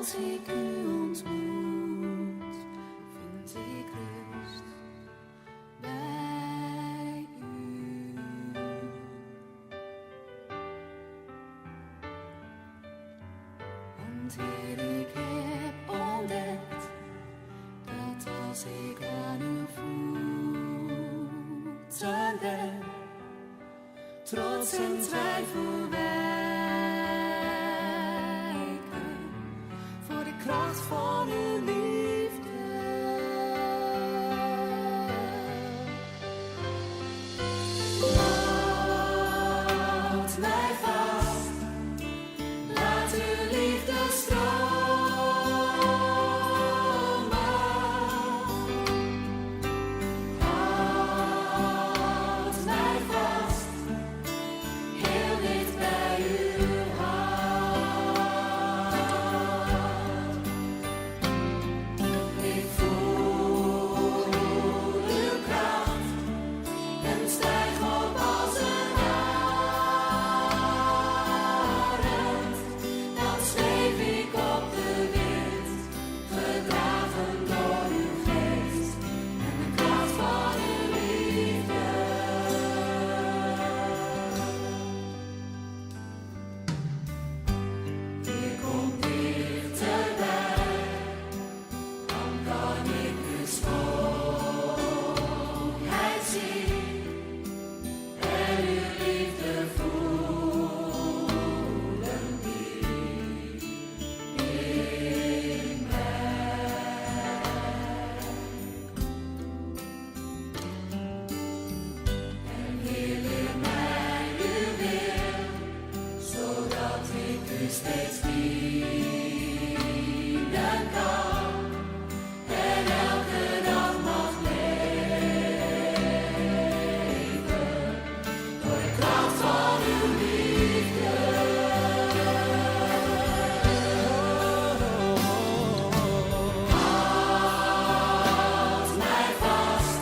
Als ik u ontmoet, vind ik rust bij u. Want Heer, ik heb ontdekt dat als ik aan uw voeten ben, trots en twijfel wijken voor de kracht van uw liefde. Houd mij vast, laat uw liefde stromen. Houd mij vast, heel dicht bij uw hart. Ik voel uw kracht en stijg op als een arend. Dan zweef ik op de wind, gedragen door uw geest en de kracht van uw liefde. Ik kom dichterbij, dan kan ik uw schoonheid zien en uw liefde voelen diep in mij. En Heer, leer mij uw wil, zodat ik u steeds dienen kan en elke dag mag leven door de kracht van uw liefde. Houd mij vast,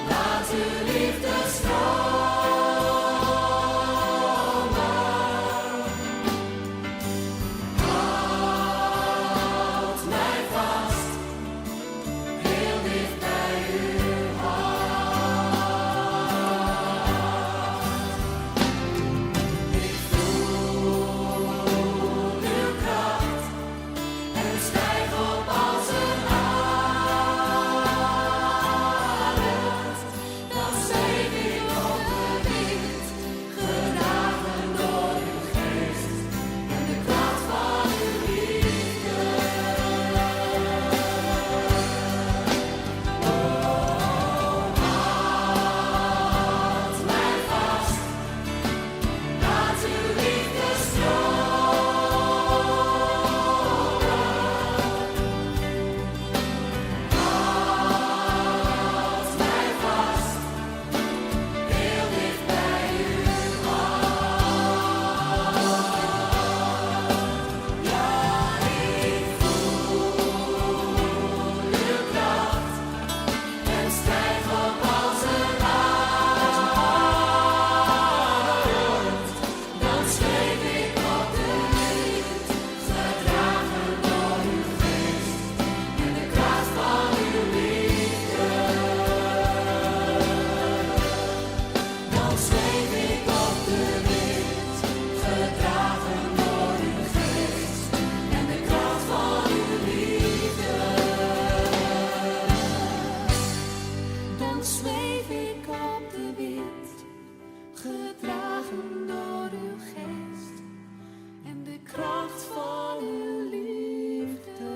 laat uw liefde stromen. Houd mij vast, heel dicht bij uw hart. Ik voel uw kracht en stijg op als een arend. Dan zweef ik op de wind, gedragen door uw geest en de kracht van uw liefde. Houd mij vast, laat uw liefde stromen. Houd mij vast, heel dicht bij uw hart. Ja, ik voel uw kracht en stijg op als een arend. Dan zweef ik op de wind, gedragen door uw geest en de kracht van uw liefde. Dan zweef ik op de wind, gedragen door uw geest en de kracht van uw liefde. Dan zweef ik op de wind, gedragen door uw geest en de kracht van uw liefde.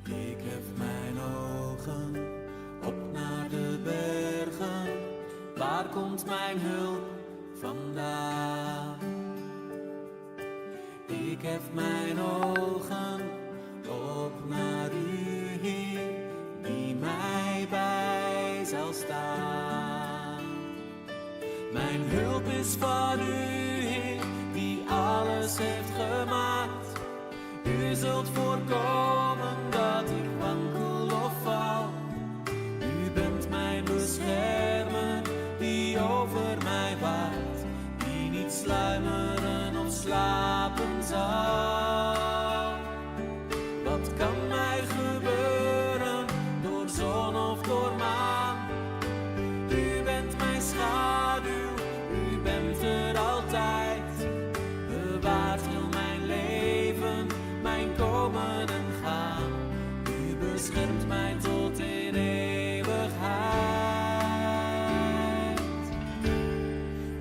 Ik hef mijn ogen op naar de bergen. Waar komt mijn hulp vandaan? Ik hef mijn ogen op naar u, Heer, die mij bij zal staan. Mijn hulp is van u, Heer, die alles heeft gemaakt. U zult voorkomen dat ik wankel of val. U bent mijn beschermer die over mij waakt, die niet sluimeren of slapen zal. Wat kan mij gebeuren door zon of door maan? U bent mijn schaduw, u bent er altijd. Bewaart heel mijn leven, mijn komen en gaan. U beschermt mij tot in eeuwigheid.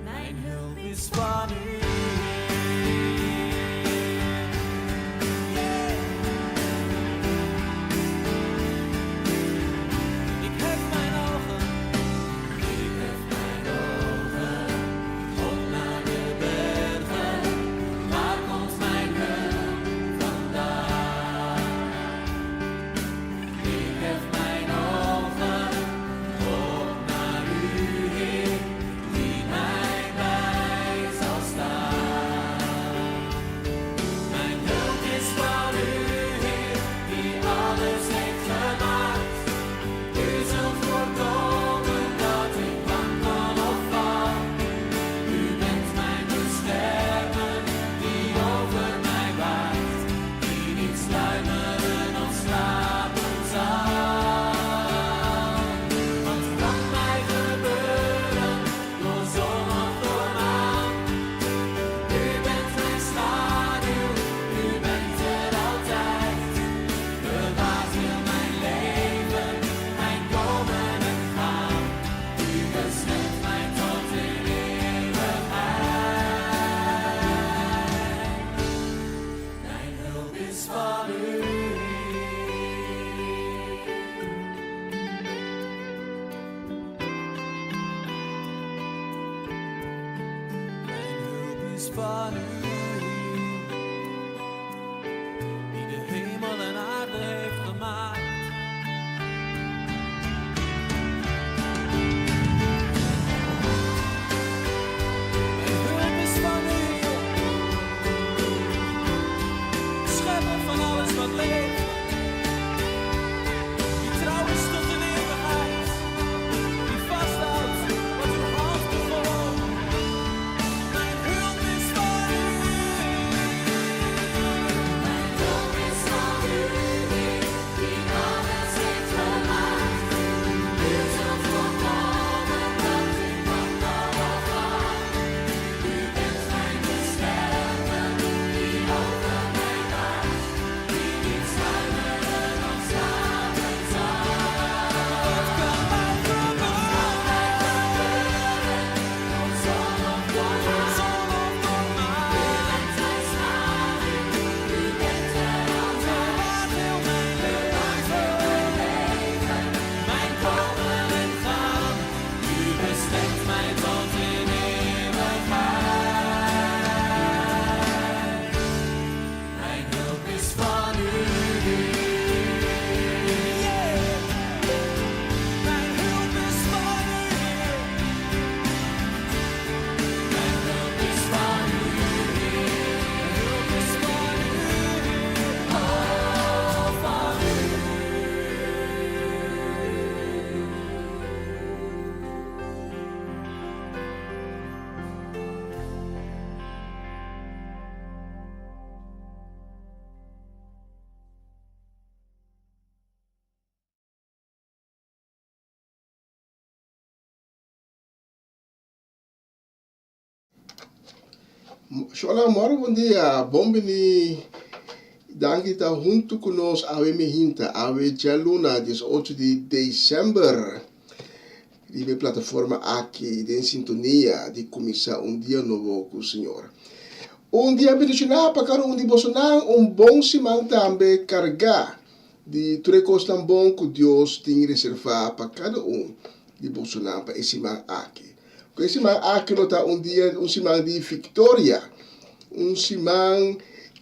Mijn hulp is van u. Heer. Ik hef mijn ogen, ik hef mijn ogen op naar de bergen. Waar komt mijn hulp vandaan? Ik hef mijn ogen op naar u, Heer, die mij bij zal staan. Mijn hulp is van u, Heer, die alles heeft gemaakt. U zult voorkomen dat ik wankel of val. U bent mijn beschermer, die over mij waakt, die niet sluimeren of slapen zal. Wat kan mij gebeuren, door zon of door maan? U bent mijn schaduw, u bent er altijd. Bewaart heel mijn leven, mijn komen en gaan. U beschermt mij tot in eeuwigheid. Mijn hulp is van u, Heer. Mijn hulp is van u, die de hemel en aarde heeft gemaakt. Mijn hulp is van u, Heer, schepper van alles wat leeft, die trouw is tot in eeuwigheid, die vasthoudt wat uw hand begon. Mijn hulp is van u. Mijn hulp is van u, Heer, die alles heeft gemaakt. U zult voorkomen dat ik wankel of val. U bent mijn beschermer, die over mij waakt, die niet sluimeren of slapen zal. Wat kan mij gebeuren? Door zon of door maan. Zon of door maan. U bent mijn schaduw, u bent er altijd. Bewaart heel mijn leven, mijn komen en gaan. U beschermt mij tot in eeuwigheid. Mijn hulp is van u, Heer. Mijn hulp is van u, Heer. Mijn hulp is van u, Heer. Mijn hulp is van u, Heer. Oh, van u. Shola, moro bon dia, bon bini. Danki ta huntu ku nos awe mainta, awe djaluna, 18 di desèmber. Riba e plataforma aki den sintonia di kuminsá un dia nobo ku Señor. Un dia bendishoná pa kada un di bosonan, un bon siman tambe kargá di tur e kosnan bon ku Dios tin reservá pa kada un di bosonan pa e siman aki. Ku e siman aki lo ta un dia, un siman di viktoria, un siman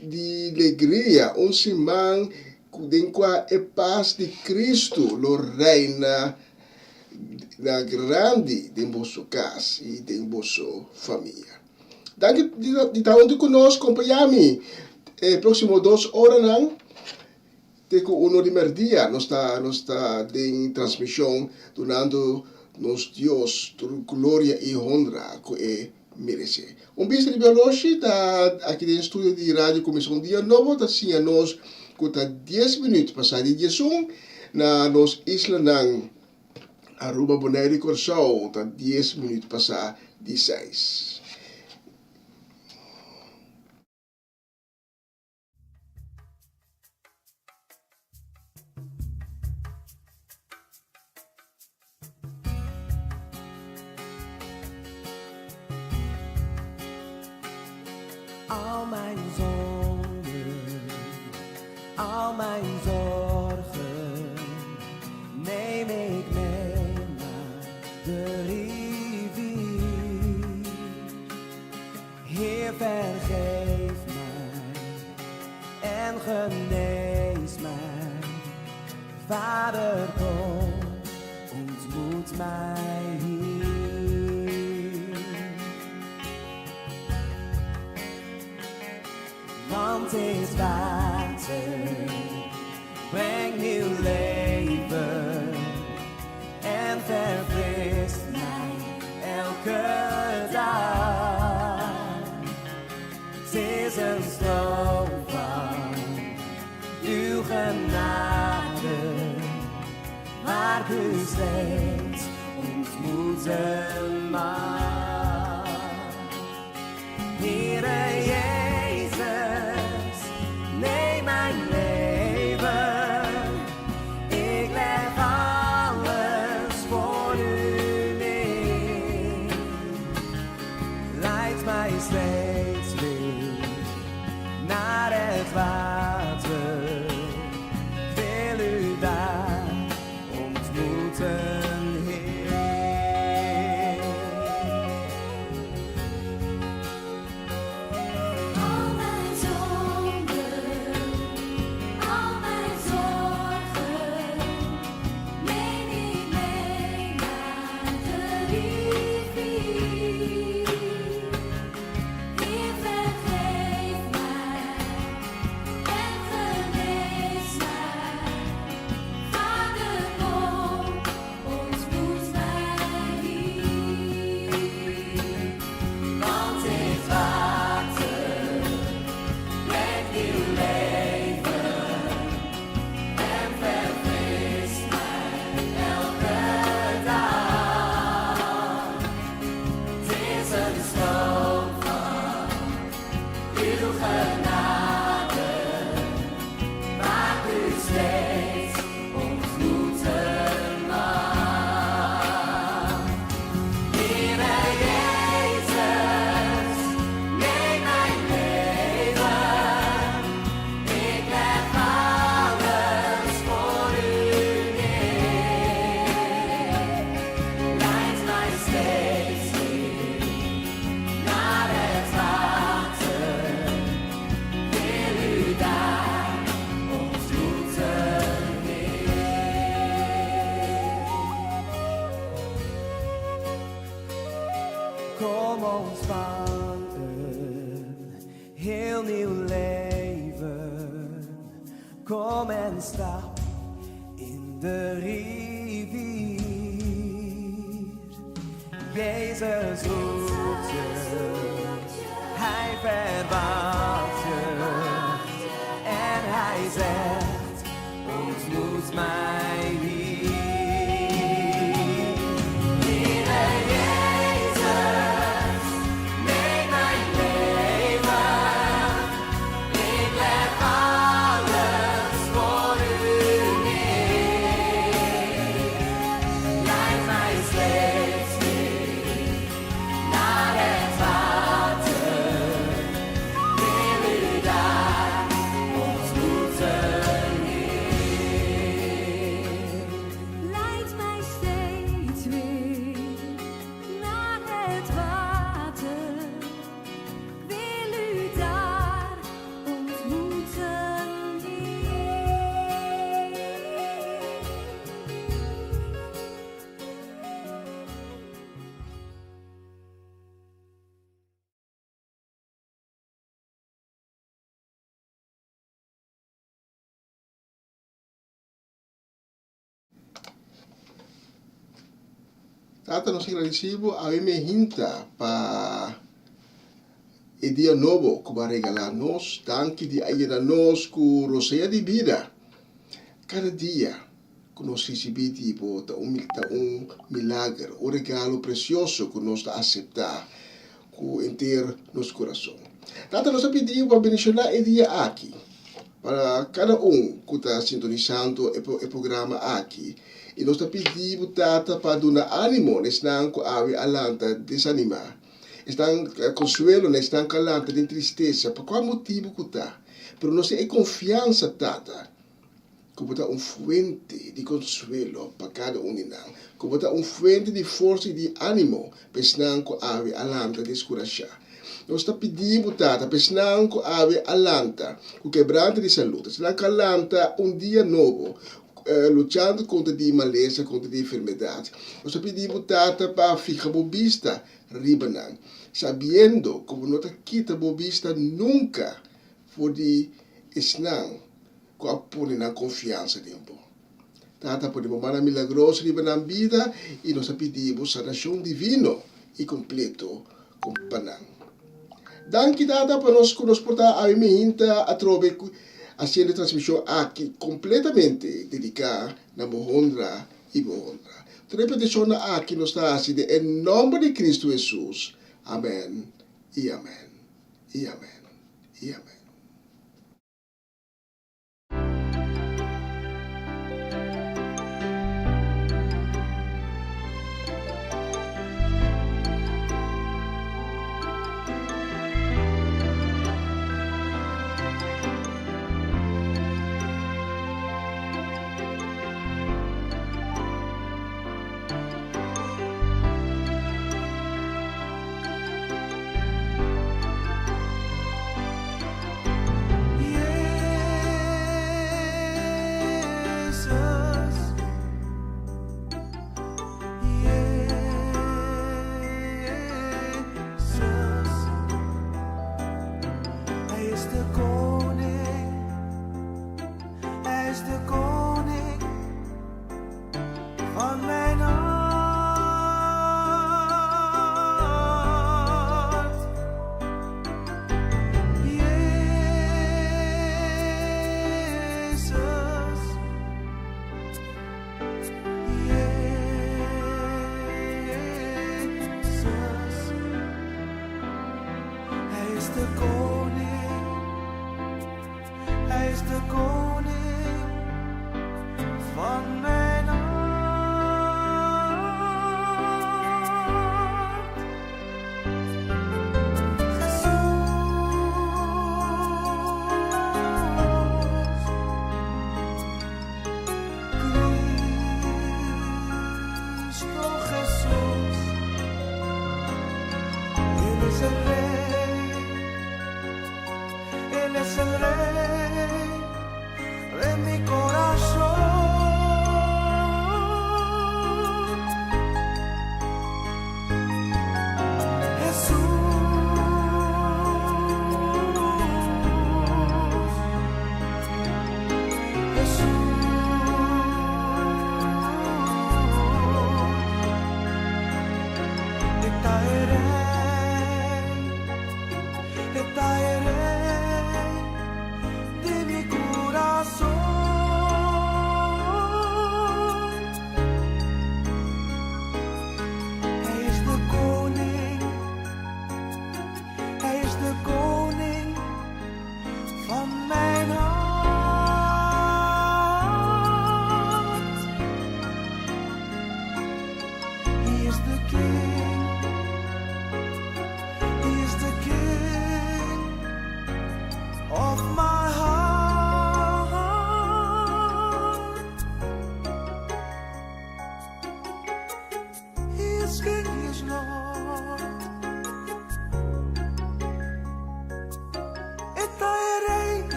di legria, un siman ku den kua e pas di Kristu lo reina na grandi den boso kas i den boso famia. Danki di ta huntu ku nos, kompañá mi. E próksimo dos oranan te ku uno di mèrdia nos ta nos ta den transmishon dunando nos Dios tur gloria i honra ku e meresé. Un bista di bioloshi ta aki den studio di Radio Kuminsá un Dia Nobo ta siña nos ku ta dies minüt pasá di diesun na nos islanan Aruba, Boneiru i Kòrsou ta dies minüt pasá di seis. Al mijn zonden, al mijn zorgen, neem ik mee naar de rivier. Heer, vergeef mij en genees mij. Vader, kom, ontmoet mij hier. Want dit water brengt nieuw leven en verfrist mij elke dag. Het is een stroom van uw genade, waar ik u steeds ontmoeten mag. Heere Jezus, neem mijn leven. Ik leg alles voor u neer. Leid mij steeds weer naar het water. Wil u daar ontmoeten, Heer. Al mijn zonden, al mijn zorgen, neem ik mee naar de rivier. Heer, vergeef mij en genees mij. Vader, kom, ontmoet mij hier. Want dit water brengt nieuw leven en verfrist mij elke dag. Het is een stroom van uw genade, waar ik u steeds ontmoeten mag. Heere Jezus, neem mijn leven. Ik leg alles voor u neer. Leid mij steeds weer naar het water. Wil u daar ontmoeten, Heer. Kom ontvang een heel nieuw leven. Kom en stap in de rivier. Jezus roept je, hij verwacht je. En hij zegt, ontmoet mij hier. Heere Jezus, neem mijn leven. Ik leg alles voor u neer. Leid mij steeds weer naar het water. Wil u daar ontmoeten, Heer. Tata, nos ta gradisí bo awe mehinta pa e dia nobo ku bo a regalá nos. Danki di a yena nos ku rosea di bida. Kada dia ku nos risibí di bo ta un ta un milager, un regalo presioso ku nos ta aseptá ku henter nos kurason. Tata, nos ta pidi bo pa bendishoná e dia aki pa kada un ku ta sintonisando e programa aki. I nos ta pidi bo, Tata, pa duna ánimo na esnan ku awe a lanta desanimá, esnan konsuelo na esnan ku a lanta den tristesa, pa kua motibu ku ta. Pero nos tin e konfiansa, Tata, ku bo ta un fuente di konsuelo pa kada un di nan, ku bo ta un fuente di forsa i di ánimo pa esnan ku awe a lanta deskurashá. Nos ta pidi bo, Tata, pa esnan ku awe a lanta ku kebrante di salud, esnan ku a lanta un dia nobo luchando kontra di malesa, kontra di enfermedat. Nos ta pidi bo, Tata, pa fiha bo bista riba nan, sabiendo ku bo no ta kita bo bista nunka for di esnan ku a pone nan konfiansa den bo. Tata, pone bo mannan milagroso riba nan bida i nos ta pidi bo sanashon divino i kompleto pa nan. Danki, Tata, pa nos ku nos por ta awe mihinta atrobe hasiendo e transmishon aki kompletamente dediká na bo honra i bo honra. Tur e petishonnan aki nos ta hasi den e nòmber di Kristu Hesus. Amèn i amèn i amèn i amèn.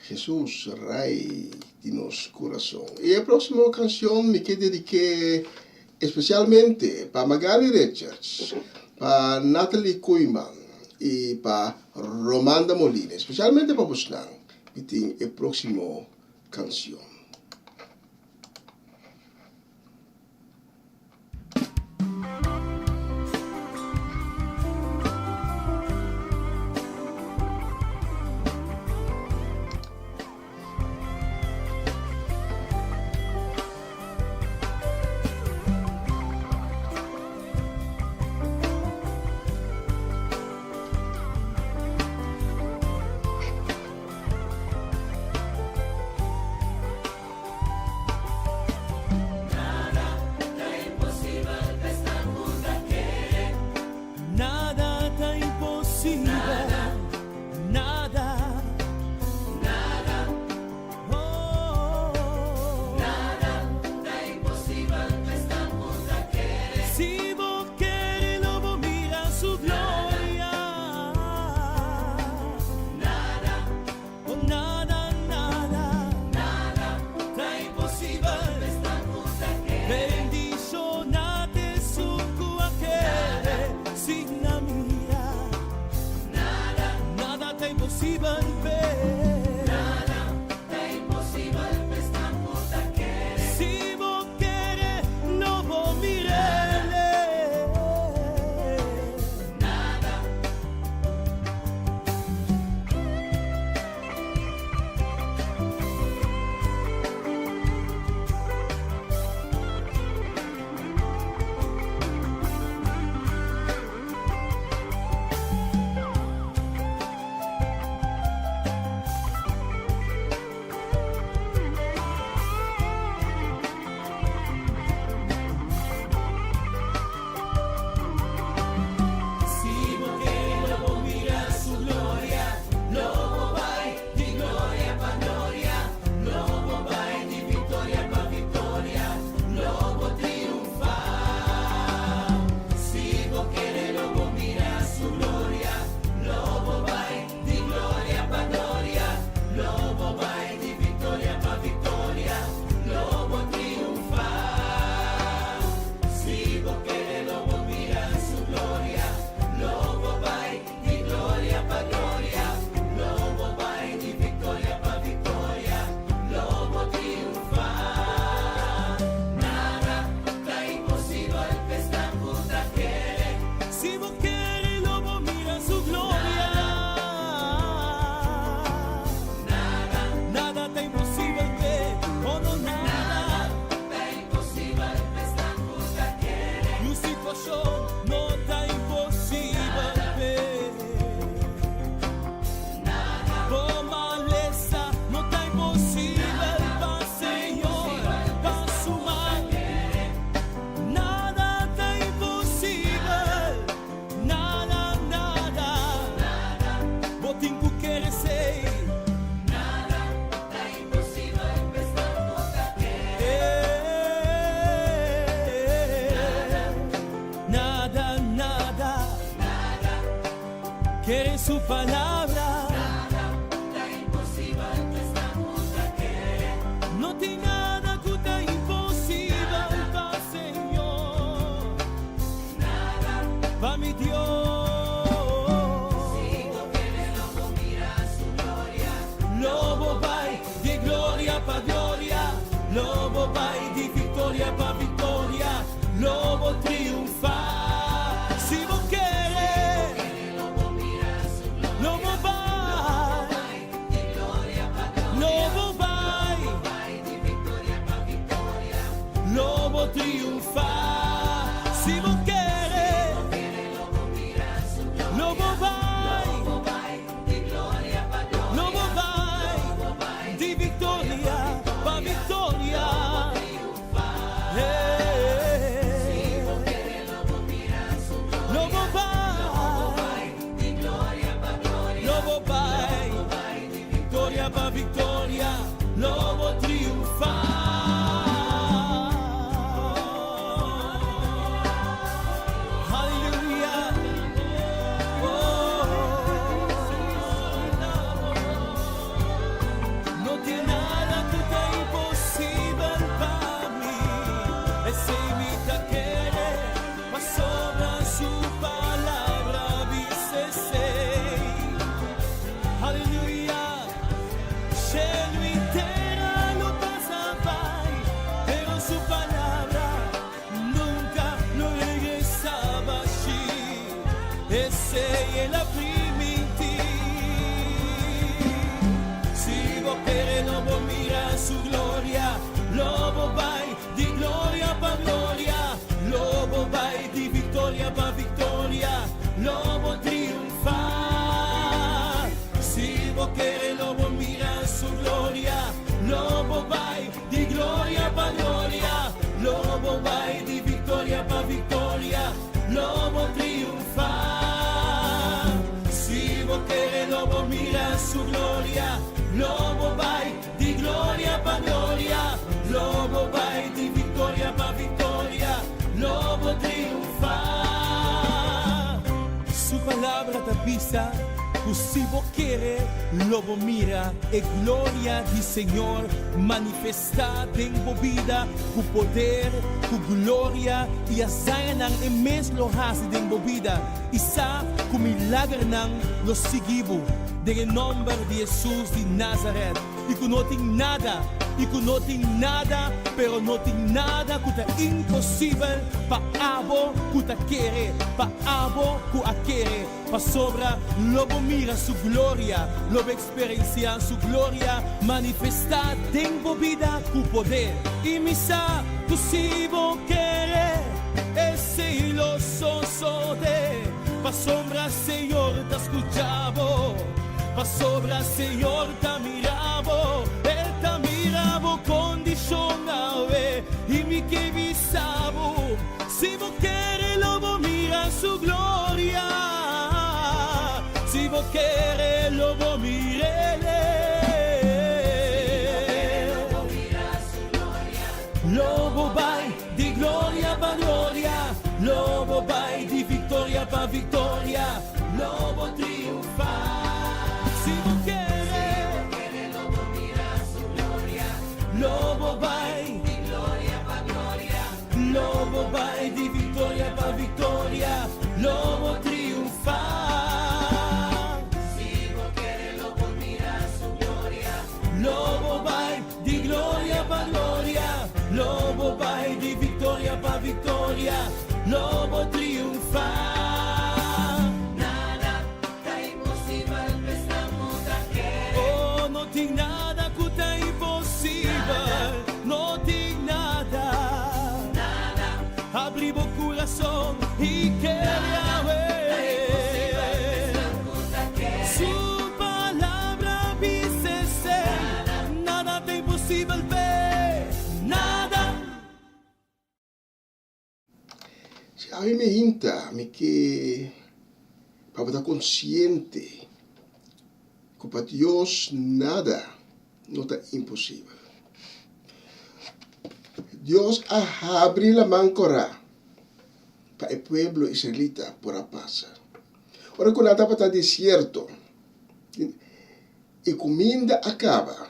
Jesus, Rey di nos kurason. I e próksimo kanshon mi ke dedik'é espesialmente pa Magali Richards, pa Natalie Koeiman i pa Romanda Molina. Espesialmente pa bosnan mi tin e próksimo kanshon. Nada ta imposibel, nada, nada, oh. Nada ta imposibel pa esnan ku ta kere. Si bo kere lo bo mira su gloria. Nada, oh nada, nada, nada ta imposibel pa esnan ku ta kere. Bendiciona t'esun ku a kere sin a mira. Nada, nada ta imposibel p'e. Nada ta imposibel pa esnan ku ta kere. Si bo kere, lo bo mir'é. Nada. Si bo kere lo bo mira su gloria, lo bo bai di gloria pa gloria, lo bo bai di victoria pa victoria, lo bo triunfa. Si bo kere lo bo mira su gloria, lo bo bai di gloria pa gloria, lo bo bai di victoria pa victoria, lo bo triunfa. Si bo kere lo bo mira su gloria, lo bo bai di gloria pa gloria, lo bo bai di victoria pa victoria, lo bo triunfa. Nada ta imposibel pa esnan ku ta kere. Si bo kere lo bo mira su gloria. Nada, nada ta imposibel p'e, oh no nada. Ta imposibel pa esnan ku ta kere. Niun situashon no ta imposibel p'e. Bo malesa no ta imposibel pa Señor, pa su man. Nada ta imposibel, nada, nada. Bo tin ku kere esei. Nada ta imposibel pa esnan ku ta kere. Nada, nada. Nada. Kere su palabra. Nada ta imposibel pa esnan ku ta kere. No tin nada ku ta imposibel pa Señor. Nada. Pa mi Dios. Si bo kere lo bo mira su gloria. Lo bo bai di gloria pa gloria. Lo bo bai di victoria pa victoria. Lo bo triunfa. Si bo kere. Lo bo bai. Esei el a primintí. Si bo kere lo bo mira su gloria, lo bo bai di gloria pa gloria, lo bo bai di viktoria pa viktoria, lo bo triunfá. Si bo kere lo bo mira su gloria, lo bo bai di gloria pa gloria, lo bo bai di viktoria pa viktoria, lo bo triunfá. Si bo kere lo bo mira su gloria, lo bo bai di gloria pa gloria, lo bo bai di viktoria pa viktoria, lo bo triunfá. Su palabra ta bisa ku si bo kere lo bo mira e gloria di Señor manifestá den bo bida ku poder, ku gloria i hazañanan e mes lo hasi den bo bida i sa ku milagernan lo sigui bo den e nòmber di Hesus di Nazaret i ku no tin nada i ku no tin nada pero no tin nada ku ta imposibel pa abo ku ta kere, pa abo ku a kere, pasobra lo bo mira su gloria, lo bo eksperensiá su gloria manifestá den bo bida ku poder. I mi sa ku si bo kere, esei lo sosodé, pasobra Señor ta skucha bo, pasobra Señor ta mira bo, E ta mira bo kondishon awe. I mi ke bisa bo, si bo kere lo bo mira su gloria, si bo kere lo bo mir'Ele. Lo bo bai di gloria pa gloria, lo bo bai di viktoria pa viktoria, lo bo triunfá. Si bo kere, lo bo bai di gloria pa gloria, lo bo bai di viktoria pa viktoria, lo bo triunfá. Lo bo bai di gloria pa gloria, lo bo bai di victoria pa victoria, lo bo triunfa. Nada ta imposibel p'esnan ku ta kere. Oh, no tin nada ku ta imposibel, no tin nada. Nada. Abri bo kurason i kere awe. Nada ta imposibel p'esnan ku ta kere. Su palabra bisa esei. Nada ta imposibel p'e, nada. Si ami mi hinta, mi ke pa bo ta konsiente ku pa Dios nada no ta imposibel. Dios a habri laman korá pa e pueblo israelita por a pasa. Ora ku nan tabata desierto i kuminda a kaba,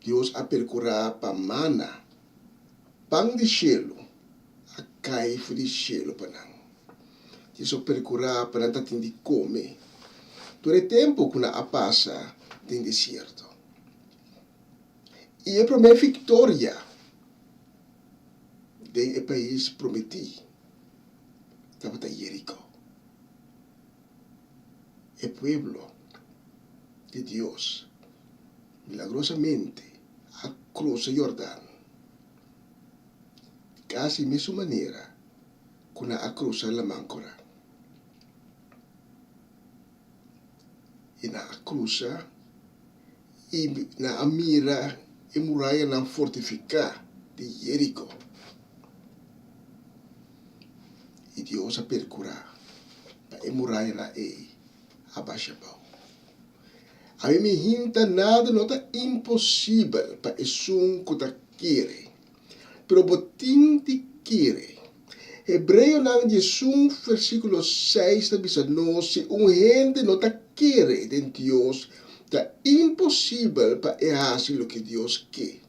Dios a perkurá pa mana, pan di shelu, a kai for di shelu pa nan. Dios a perkurá pa nan tatin di kome tur e tempu ku nan a pasa den desierto. I e promé viktoria den e pais prometí tabata Jeriko. E pueblo di Dios milagrosamente a krusa Jordan kasi mesun manera ku nan a krusa Laman Kora. I nan a krusa i nan a mira e murayanan fortifiká di Jeriko. I Dios a perkurá pa e murayanan ei a basha abou. Ami mi hinta nada no ta imposibel pa esun ku ta kere, pero bo tin di kere. Hebreonan diesun versíkulo seis ta bisa nos si un hende no ta kere den Dios ta imposibel pa e hasi loke Dios ke.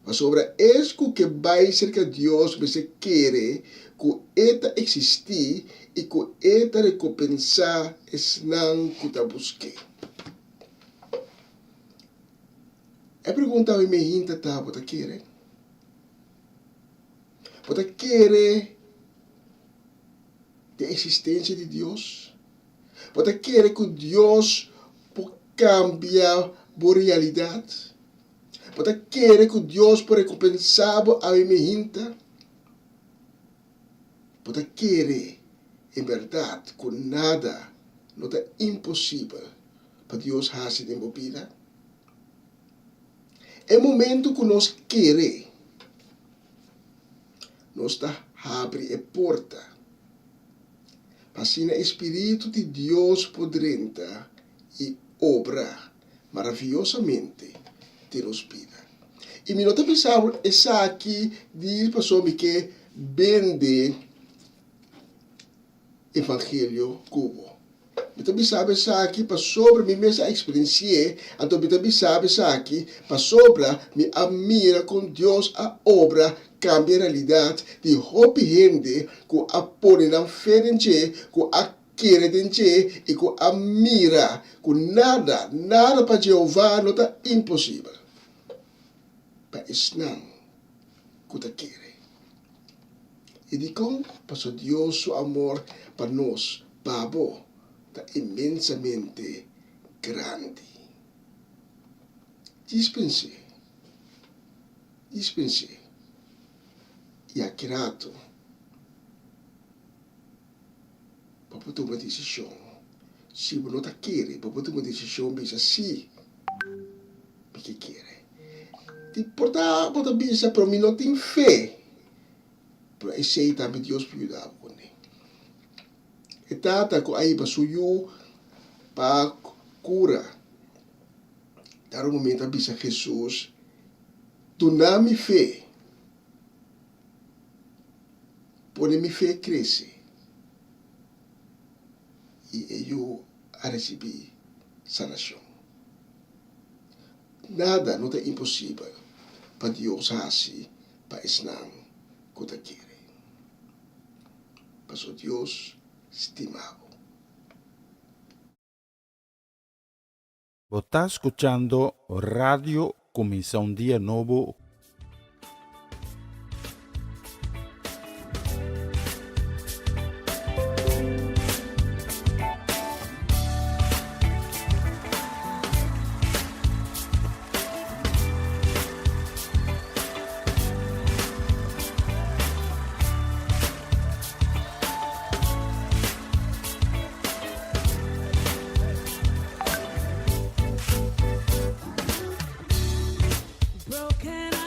Pasobra es ku ke bai serka Dios mester kere ku E ta eksistí i ku E ta rekompensá esnan ku ta busk'é. E pregunta awe mi hinta ta, Bo ta kere? Bo ta kere? den eksistensia di Dios? Bo ta kere ku Dios por kambia bo realidat? Bo ta kere ku Dios por rekompensá bo awe mehinta? Bo ta kere en bèrdat ku nada no ta imposibel pa Dios hasi den bo bida? E momentu ku nos kere, nos ta habri e porta pa asina e spiritu di Dios por drenta i obra maraviyosamente den nos bida. I mi no ta bisa bo esaki di pasobra mi ke bende evangelio ku bo. Mi ta bisa bo esaki pasobra mi mes a eksperensi'é, anto mi ta bisa bo esaki pasobra mi a mira kon Dios a obra kambia realidat di hopi hende ku a pone nan fe den dje, ku a kere den dje i ku a mira ku nada, nada pa Jehová no ta imposibel pa esnan ku ta kere. I dikon? Pasobra Dios su amor pa nos, pa bo, ta inmensamente grandi. Djis pens'é, djis pens'é, i aki ratu bo por tuma desishon. Si bo no ta kere, bo por tuma desishon bisa sí, mi ke kere. Di por ta bo ta bisa, pero mi no tin fe. Pero esei tambe Dios por yuda bo kuné. E tata ku a hiba su yu pa kura, dado momento a bisa Hesus, Duna mi fe, pone mi fe krese. I e yu a risibí sanashon. Nada no ta imposibel pa Dios hasi pa esnan ku ta kere. Pasobra Dios stima bo. Bo ta skuchando Radio Kuminsá un Dia Nobo. Broken.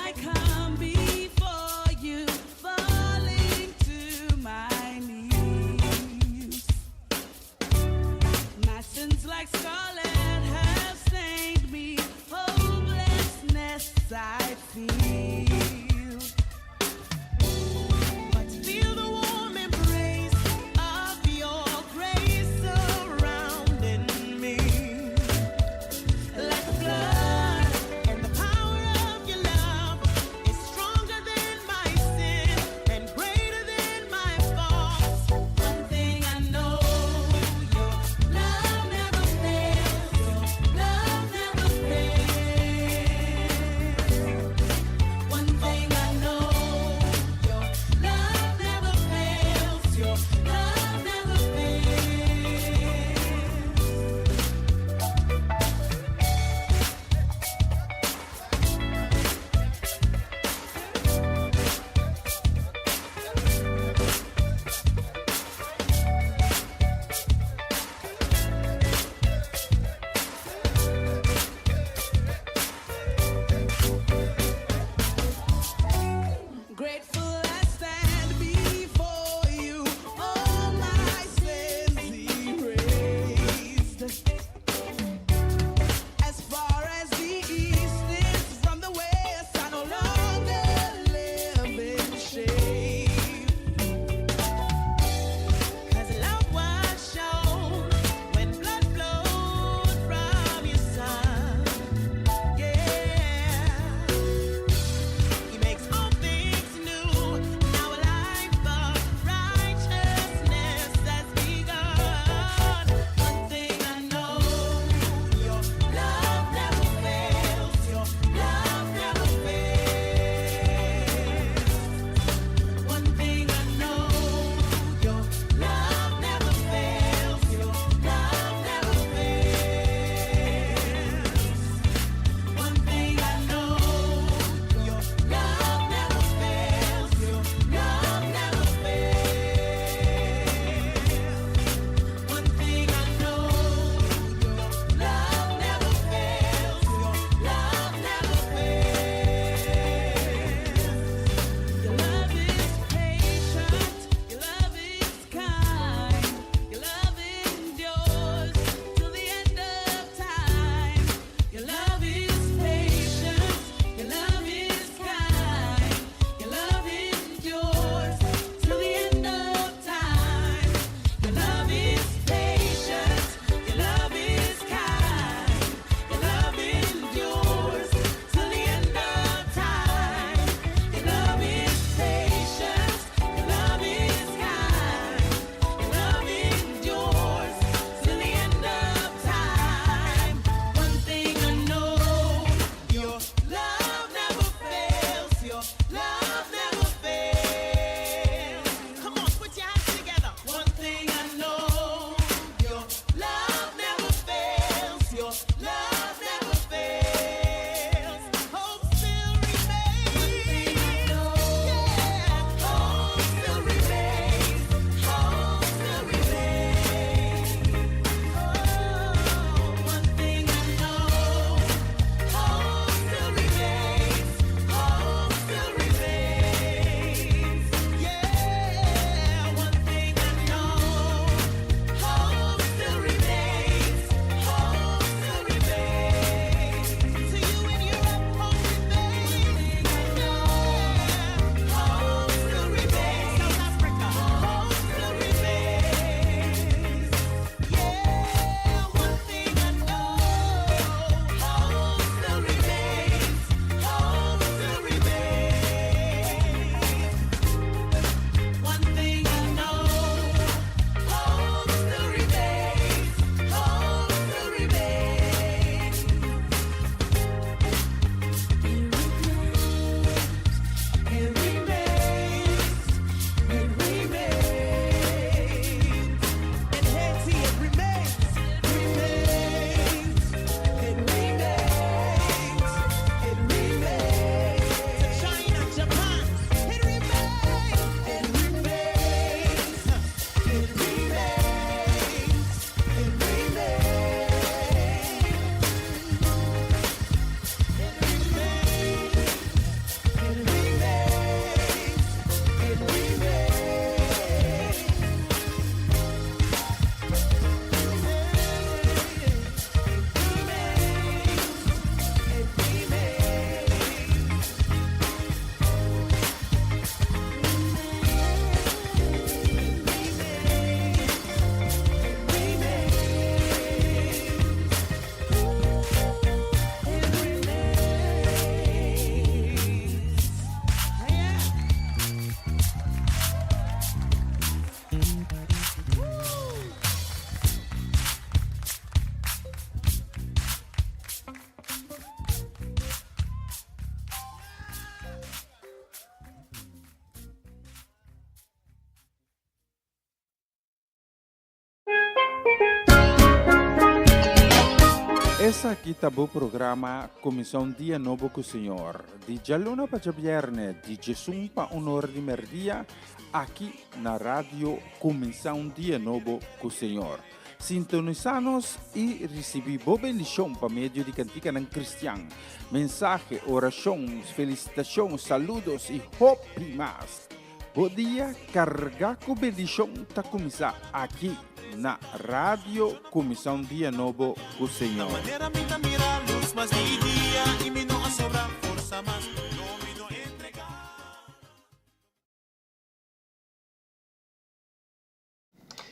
Esaki ta bo programa Kuminsá un Dia Nobo ku Señor, di djaluna pa djabièrnè, di djesun pa un ora di mèrdia, aki na Radio Kuminsá un Dia Nobo ku Señor. Sintonisá nos i risibí bo bendishon pa medio di kantikanan kristian, mensahe, orashon, felisitashon, saludos i hopi mas. Bo dia kargá ku bendishon ta kuminsá aki na Radio Kuminsá un Dia Nobo ku Señor.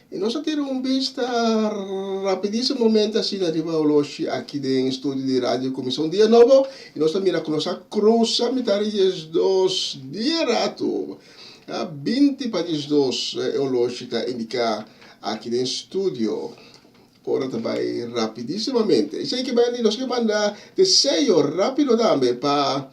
I nos a tira un bista rapidísimamente asina riba oloshi aki den studio di Radio Kuminsá un Dia Nobo i nos ta mira ku nos a krusa mitar di diesdos di e ratu. 20 pa 12 e oloshi ta indiká aki den studio. Ora ta bai rapidísimamente. Esei ke bai nos ke manda deseo rápido tambe pa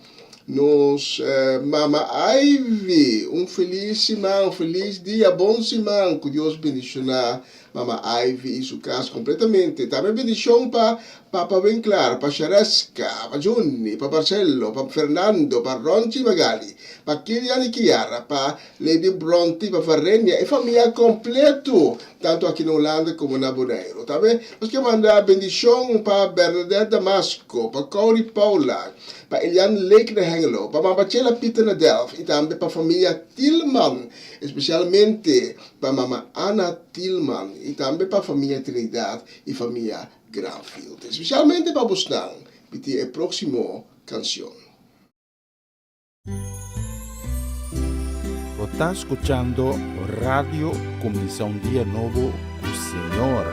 nos mama Ivy. Un felis siman, un felis dia, bon siman. Ku Dios bendishoná mama Ivy i su kas kompletamente. Tambe bendishon pa papa Winklar, pa Shareska, pa Juni, pa Marcelo, pa Fernando, pa Ronchi Magali, pa Kilian i Kiara, pa Lady Bronte pa Varenia, e famia kompleto, tantu aki na Hulanda komo na Boneiru. Tambe nos ke manda bendishon pa Bernadette Damasco, pa Cory Paula, pa Eliane Lake na Hengelo, pa Mama Chela Pieter na Delft i tambe pa famia Tielman, espesialmente pa Mama Ana Tielman i tambe pa famia Trinidad i famia Granfield. Espesialmente pa bosnan, mi tin e próksimo kanshon. Bo ta skuchando Radio Kuminsá un Dia Nobo ku Señor.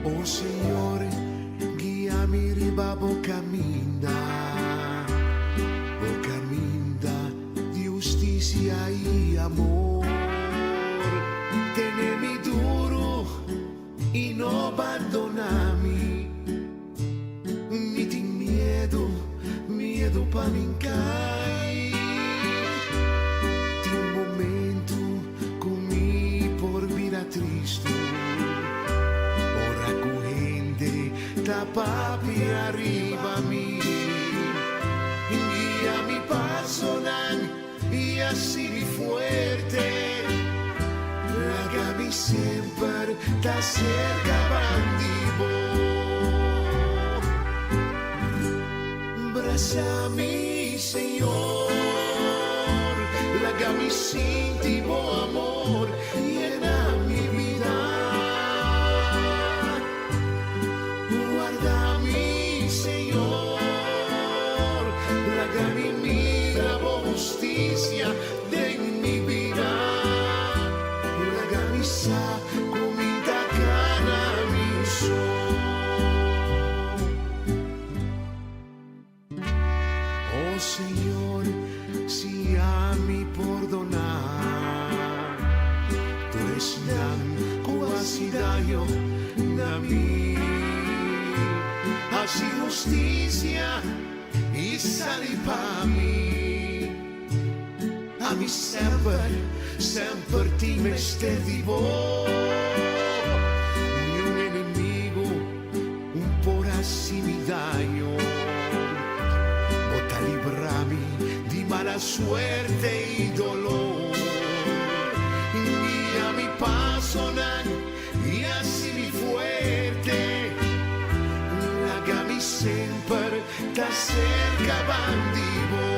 O Señor, guia mi riba bo kaminda, bo kaminda di hustisia i amor. Tene mi duru i no bandoná mi. Mi tin miedu, miedu pa mi kai. Tin momentu ku mi por bira tristu, ora ku hende ta papia riba mi. Guia mi pasonan i hasi mi fuerte. Laga mi semper ta serka bandi bo. Brasa mi, Señor. Laga mi sinti bo amor yena mi bida. Warda mi, Señor. Laga mi mira bo hustisia den mi bida. Laga mi sa ku mi ta kana mi so. Oh Señor, si ami pordoná tur esnan ku hasi daño na mi, hasi hustisia i sali pa mi. Ami semper, semper tin mester di bo. Niun enemigo Un por hasi mi daño. Bo ta libra mi di mala suerte i dolor. Guia mi pasonan i hasi mi fuerte. Laga mi semper ta serka bandi bo.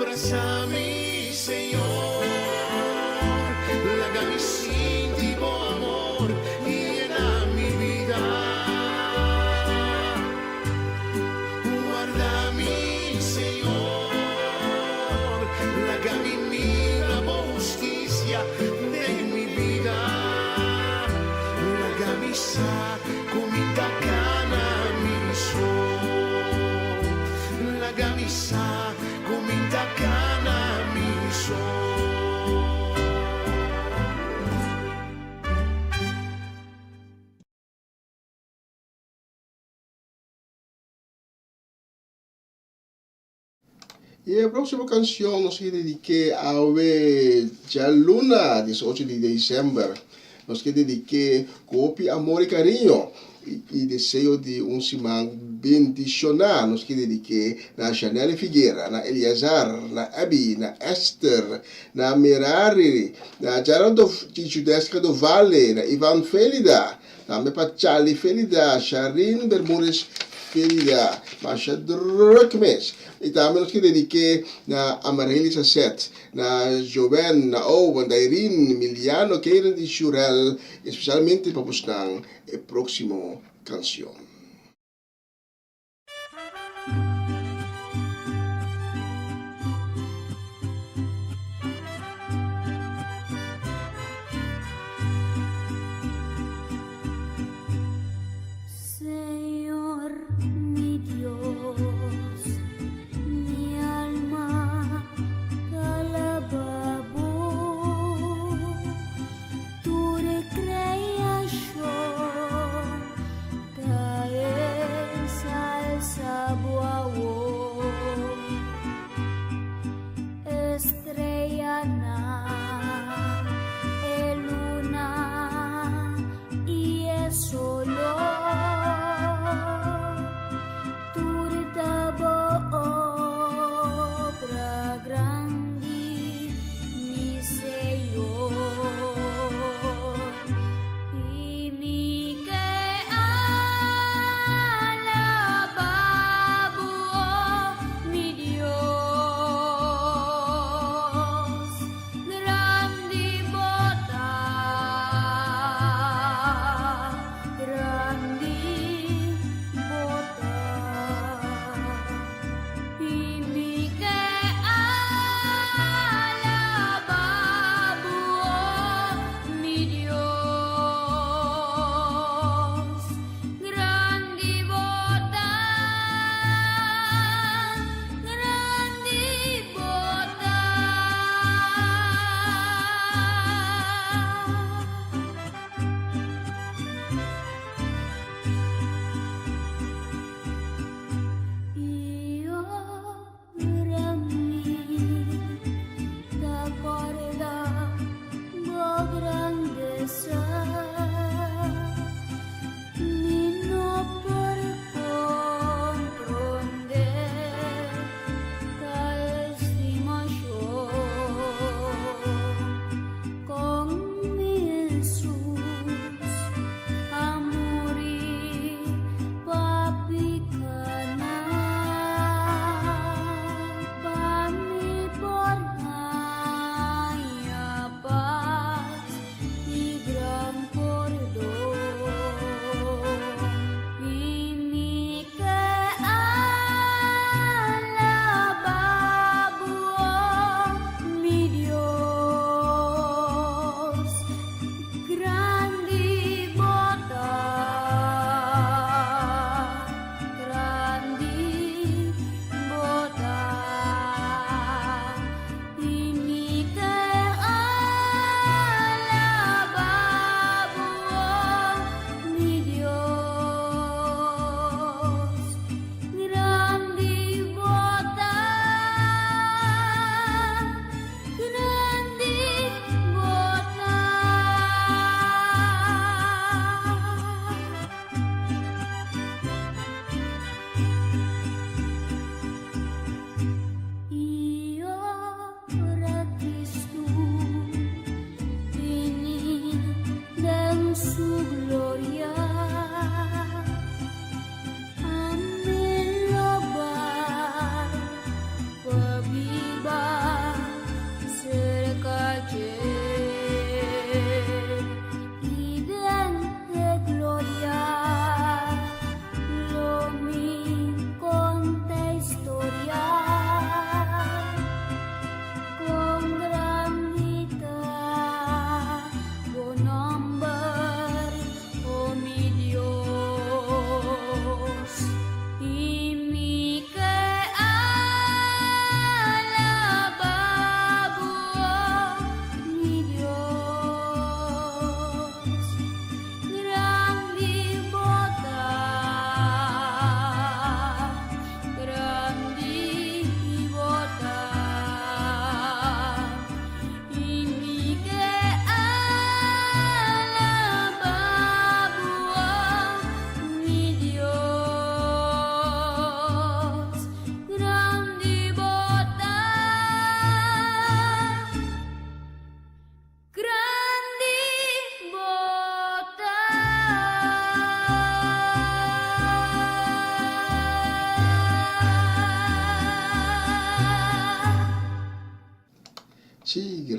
Brasa mi, Señor, laga mi sinti bo amor yena mi bida. Warda mi, Señor, laga mi mira bo hustisia den mi bida. Laga mi sa ku mi ta kana mi so. Laga mi sa ku mi ta kana mi so. I e próksimo kanshon nos ke dedik'é awe djaluna 18 di desèmber. Nos ke dedik'é ku hopi amor i kariño i deseo di un siman bendishoná. Nos ke dedik'é na Janelle Figuera, na Eleazar, na Abby, na Esther, na Merari, na Geraldo i Judesca do Valle, na Ivan Felida, Tambe pa Charlie Felida, Sharin Bermudez Felida, masha druk mes. I tambe nos ke dedik'é na Amarely Sasset, na Joven, na Owen, Dairin, Miliano, Keiren i Shurel, espesialmente pa busnan e próksimo kanshon. Señor mi Dios, mi alma ta alaba bo. Tur e creacion ta ensalsa bo.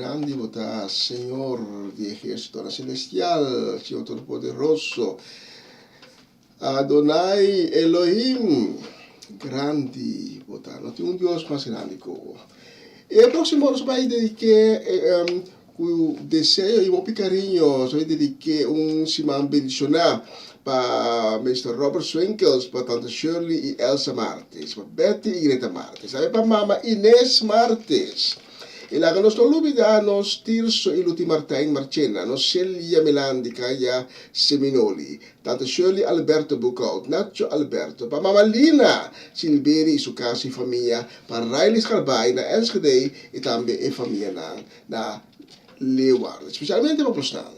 Grandi bo ta, Señor di ehérsitonan selestial, Señor Todopoderoso. Adonai Elohim, grandi bo ta. No tin un Dios mas grandi ku bo. E próksimo nos bai dedik'é ku deseo i hopi kariño, nos bai dedik'é un siman bendishoná pa Mister Robert Swinkels, pa Tante Shirley i Elsa Martes, pa Betty i Greta Martes, tambe pa Mama Ines Martes. I laga nos no lubidá nos Tirso i Luti Martijn Marchena, nos Celia Melandi Kaya Seminoli, Tante Shirley Alberto Boekhout, Nacho Alberto, pa Mama Lina Silberi i su kas i famia, pa Riley Scharbaai na Enschede i tambe e famianan na Leeuwarden. Spesialmente pa bosnan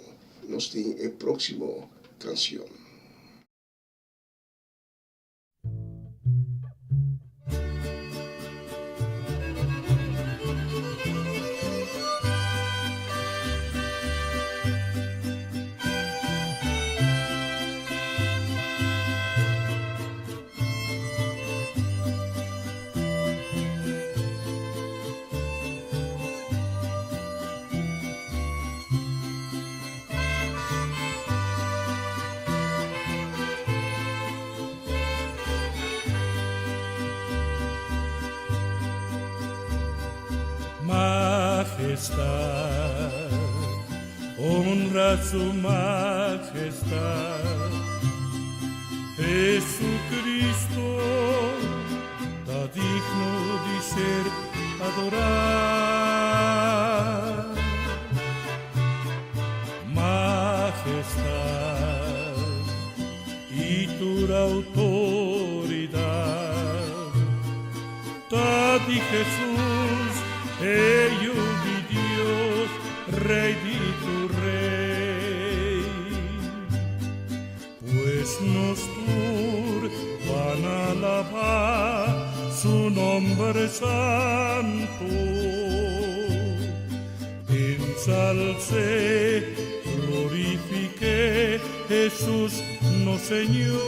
nos tin e próksimo kansion. Majestad, honra su majestad. Jesucristo ta digno di ser adorá. Majestad i tur autoridad ta di Jesús, e Yu di Dios, Rey di tur rey. Pues nos tur ban alabá su nomber santo. Ensalcé, glorifiqué Jesús nos Señor.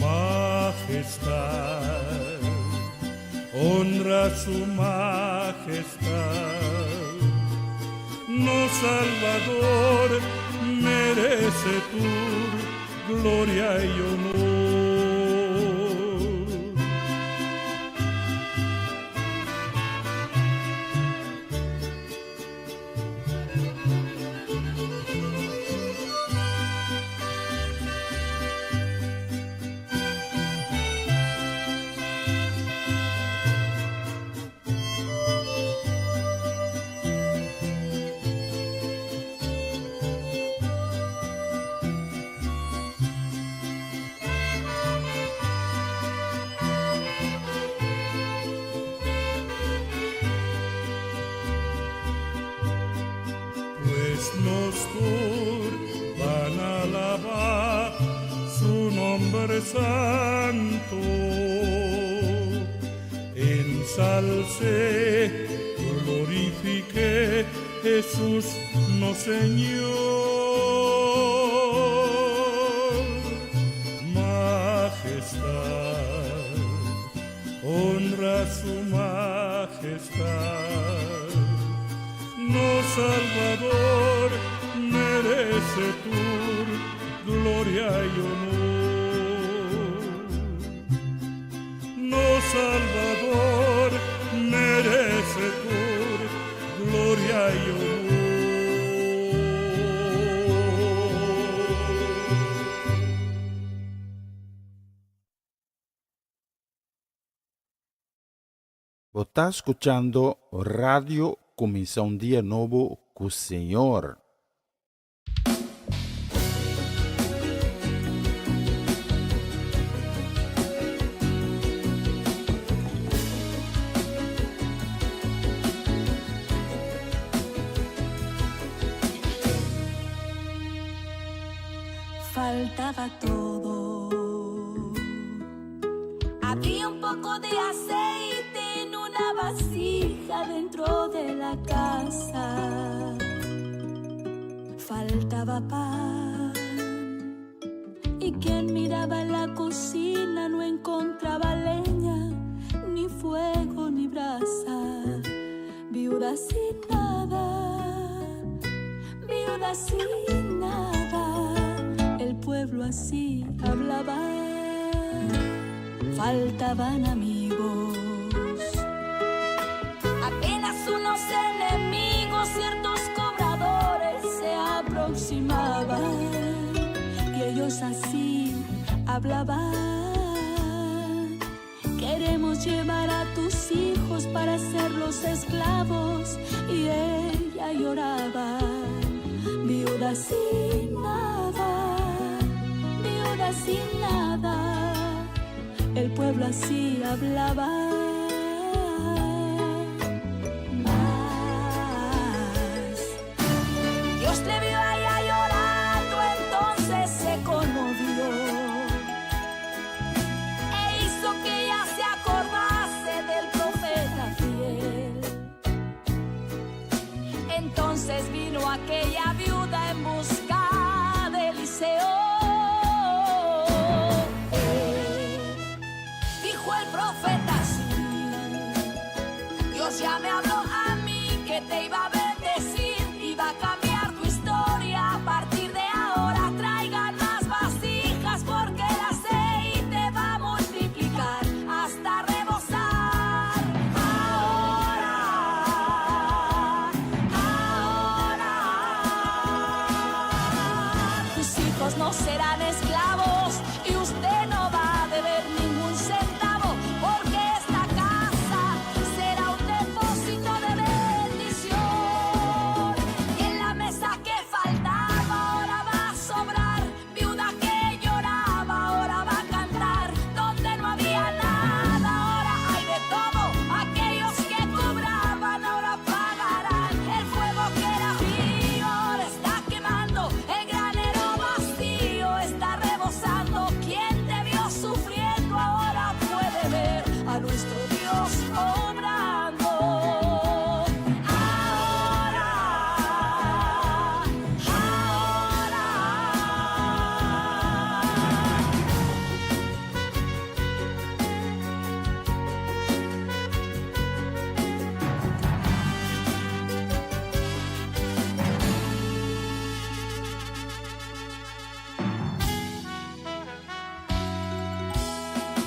Majestad, honra su majestad. No Salvador merece tu gloria y honor. Pues nos tur ban alabá su nomber santo. Ensalcé, glorifiqué Jesús nos Señor. Majestad, honra su majestad. No Salvador merece tu gloria y honor. No Salvador merece tur gloria y honor. Bo ta skuchando Radio Kuminsá un Dia Nobo ku Señor. Faltaba todo. Había un poco de aceite en una vasija dentro de la casa. Faltaba pan. Y quien miraba la cocina no encontraba leña, ni fuego, ni brasa. Viuda sin nada, viuda sin nada. El pueblo así hablaba, faltaban amigos. Apenas unos enemigos, ciertos cobradores se aproximaban y ellos así hablaban. Queremos llevar a tus hijos para hacerlos esclavos. Y ella lloraba, viuda sin nada, viuda sin nada. El pueblo así hablaba. Mas Dios le vio a ella llorando, entonces se conmovió e hizo que ella se acordase del profeta fiel. Entonces vino aquella viuda en busca de Eliseo. Dijo el profeta así: Dios ya me habló a mí que te iba a bendecir, iba a cambiar tu historia. A partir de ahora traigan más vasijas porque el aceite va a multiplicar hasta rebosar. Ahora, ahora, tus hijos no serán esclavos y usted no va a deber ningún centavo, porque esta casa será un depósito de bendición. Y en la mesa que faltaba ahora va a sobrar, viuda que lloraba ahora va a cantar, donde no había nada ahora hay de todo, aquellos que cobraban ahora pagarán, el fuego que era frío ahora está quemando, el granero vacío está rebosando, quien te vio sufriendo ahora puede ver a nuestro Dios obrando. Ahora, ahora.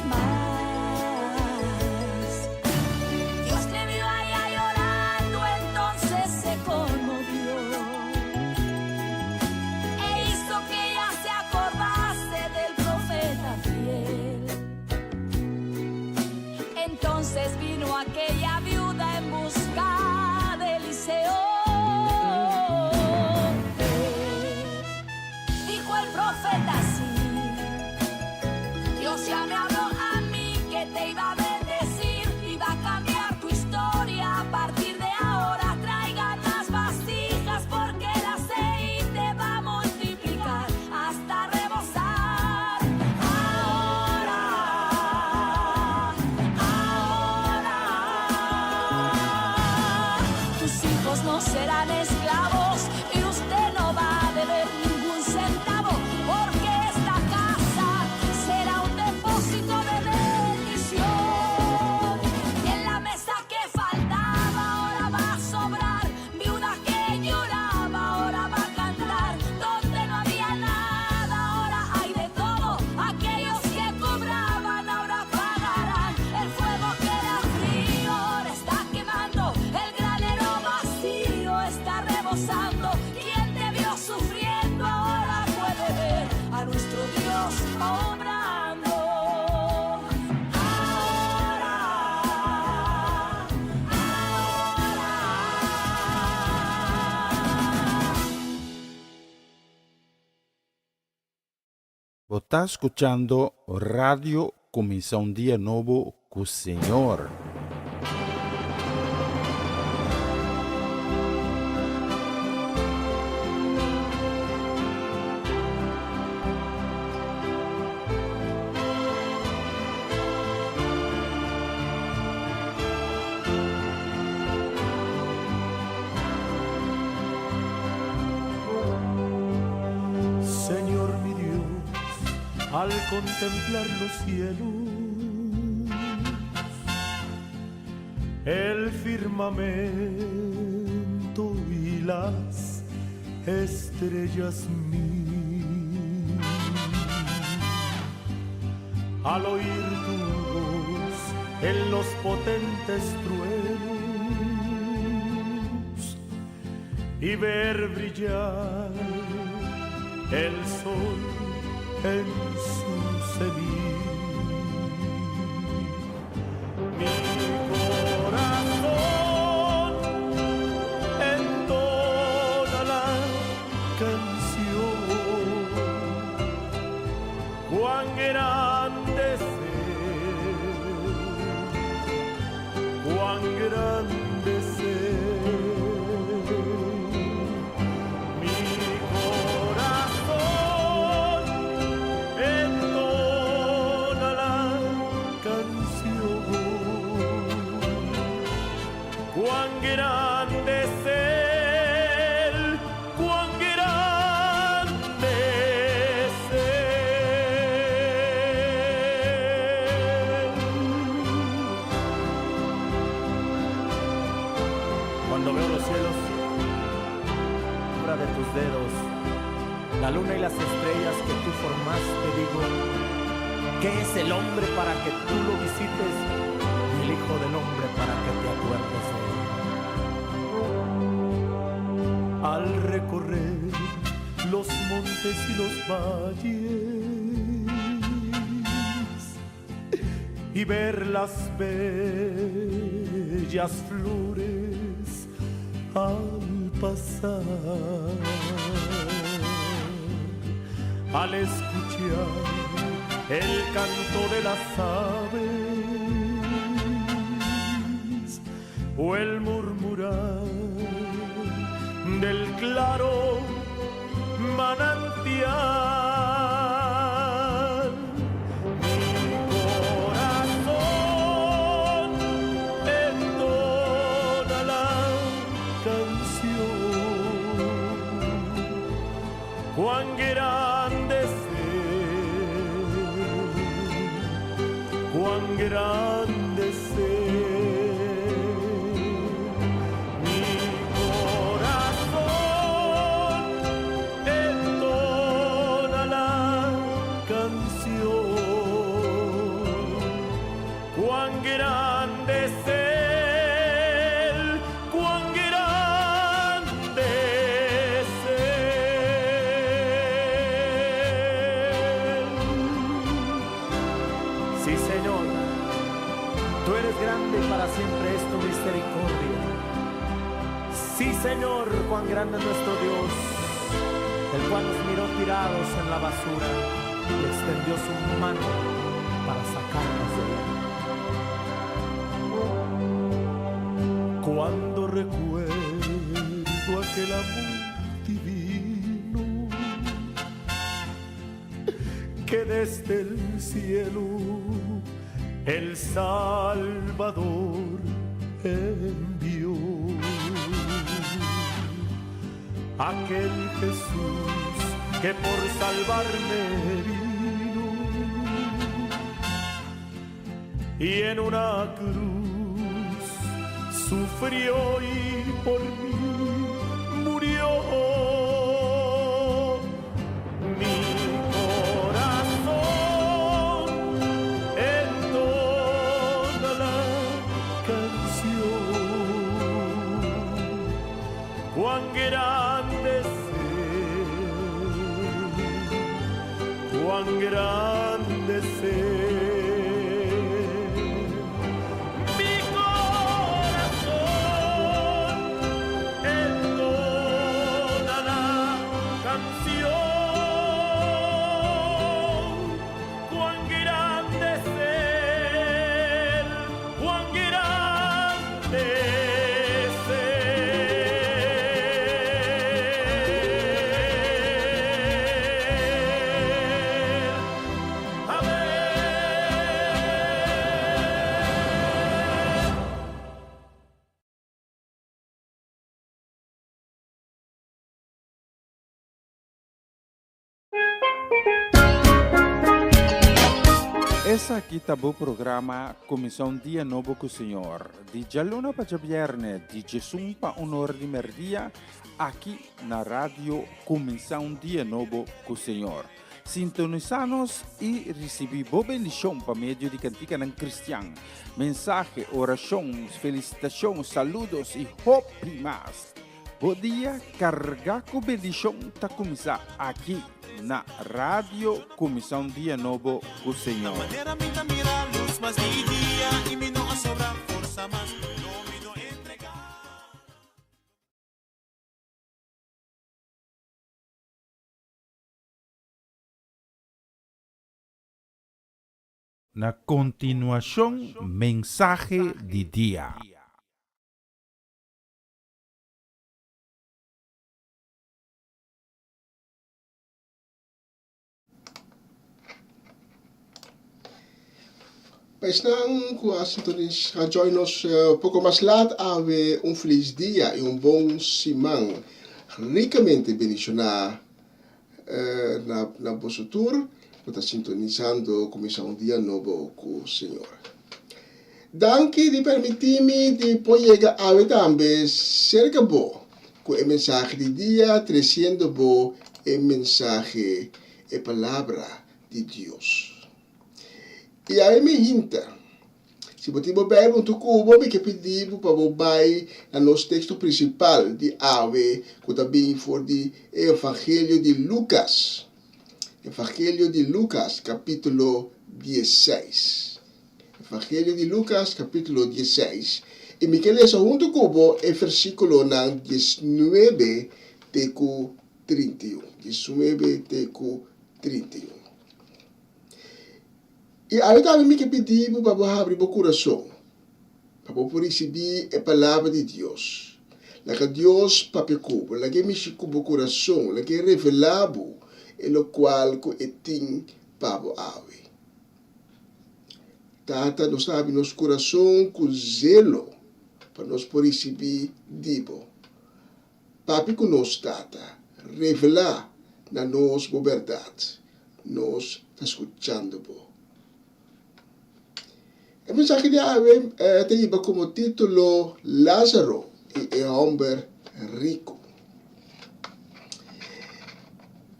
Mas Dios le vio a ella llorando, entonces se conmovió e hizo que ella se acordase del profeta fiel. Entonces vino aquella viuda en busca de Eliseo. Dijo el profeta así: Dios ya me habló a mí que te iba a bendecir, iba a cambiar tu historia. A partir de ahora traigan más vasijas porque el aceite va a multiplicar hasta rebosar. Ahora, ahora, tus hijos no serán esclavos y usted no va a deber ningún centavo, porque esta casa será un depósito de bendición. Y en la mesa que faltaba ahora va a sobrar, viuda que lloraba ahora va a cantar, donde no había nada ahora hay de todo, aquellos que cobraban ahora pagarán, el fuego que era frío ahora está quemando, el granero vacío está rebosando, quien te vio sufriendo ahora puede ver a nuestro Dios obrando. Ahora, ahora. Bo ta skuchando Radio Kuminsá un Dia Nobo ku Señor. Señor mi Dios, al contemplar los cielos. El firmamento y las estrellas mil. Al oír tu voz en los potentes truenos y ver brillar el sol en su cenit. Mi corazón entona la canción. Cuán grande es Él, cuán grande es Él. Mi corazón entona la canción. Cuán grande es Él, cuán grande es Él. Cuando veo los cielos, obra de tus dedos, la luna y las estrellas que tú formaste, digo, ¿qué es el hombre para que tú lo visites y el Hijo del Hombre para que te acuerdes de él? Al recorrer los montes y los valles y ver las bellas flores al pasar, al escuchar el canto de las aves o el murmurar del claro manantial. Mi corazón entona la canción. Cuán grande es Él, cuán grande es Él. Mi corazón entona la canción. Cuán grande es Él, cuán grande es Él. Sí, Señor, tú eres grande y para siempre es tu misericordia. Sí, Señor, cuán grande es nuestro Dios, el cual nos miró tirados en la basura y extendió su mano para sacarnos de ella. Cuando recuerdo aquel amor divino que desde el cielo el Salvador envió. Aquel Jesús que por salvarme vino y en una cruz sufrió y por mí murió. Mi corazón entona la canción. Cuán grande es Él, cuán grande es Él. Mi corazón entona la canción. Cuán grande es Él, cuán grande es Él. Amén. Esaki ta bo programa Kuminsá un Dia Nobo ku Señor, di djaluna pa djabièrnè di djesun pa un or di mèrdia, aki na Radio Kuminsá un Dia Nobo ku Señor. Sintonisá nos i risibí bo bendishon pa medio di kantikanan kristian, mensahe, orashon, felisitashon, saludos i hopi mas. Bo dia kargá ku bendishon ta kuminsá aki na Radio Kuminsá un Dia Nobo ku Señor. Na kontinuashon mensahe di dia. Pa esnan ku a sintonis a join nos poko mas lat awe un felis dia i un bon siman rikamente bendishoná Na na boso tur ku ta sintonisando kuminsá un dia nobo ku Señor. Danki di permití mi di por yega awe tambe serka bo ku e mensahe di dia tresiendo bo e mensahe, e palabra di Dios. I awe mi hinta. Si bo tin bo Bijbel huntu ku bo, mi ke pidi bo pa bo bai na nos teksto prinsipal di awe ku ta bin for di e Evangelio di Lukas. Evangelio di Lukas, kapítulo diesseis. Evangelio di Lukas, kapítulo diesseis. I mi ke lesa huntu ku bo e versíkulonan diesnuebe te ku 31. Diesnuebe te ku 31. I awe tambe mi ke pidi bo pa bo habri bo kurason, pa bo por risibí e Palabra di Dios. Laga Dios papia ku bo, laga e mishi ku bo kurason, laga e revelá bo e lokual ku e tin pa bo awe. Tata, nos ta habri nos kurason ku zelo pa nos por risibí di bo. Papia ku nos, Tata, revelá na nos bo bèrdat. Nos ta skuchando bo. E mensahe di awe ta hiba komo título Lázaro i e hòmber riku.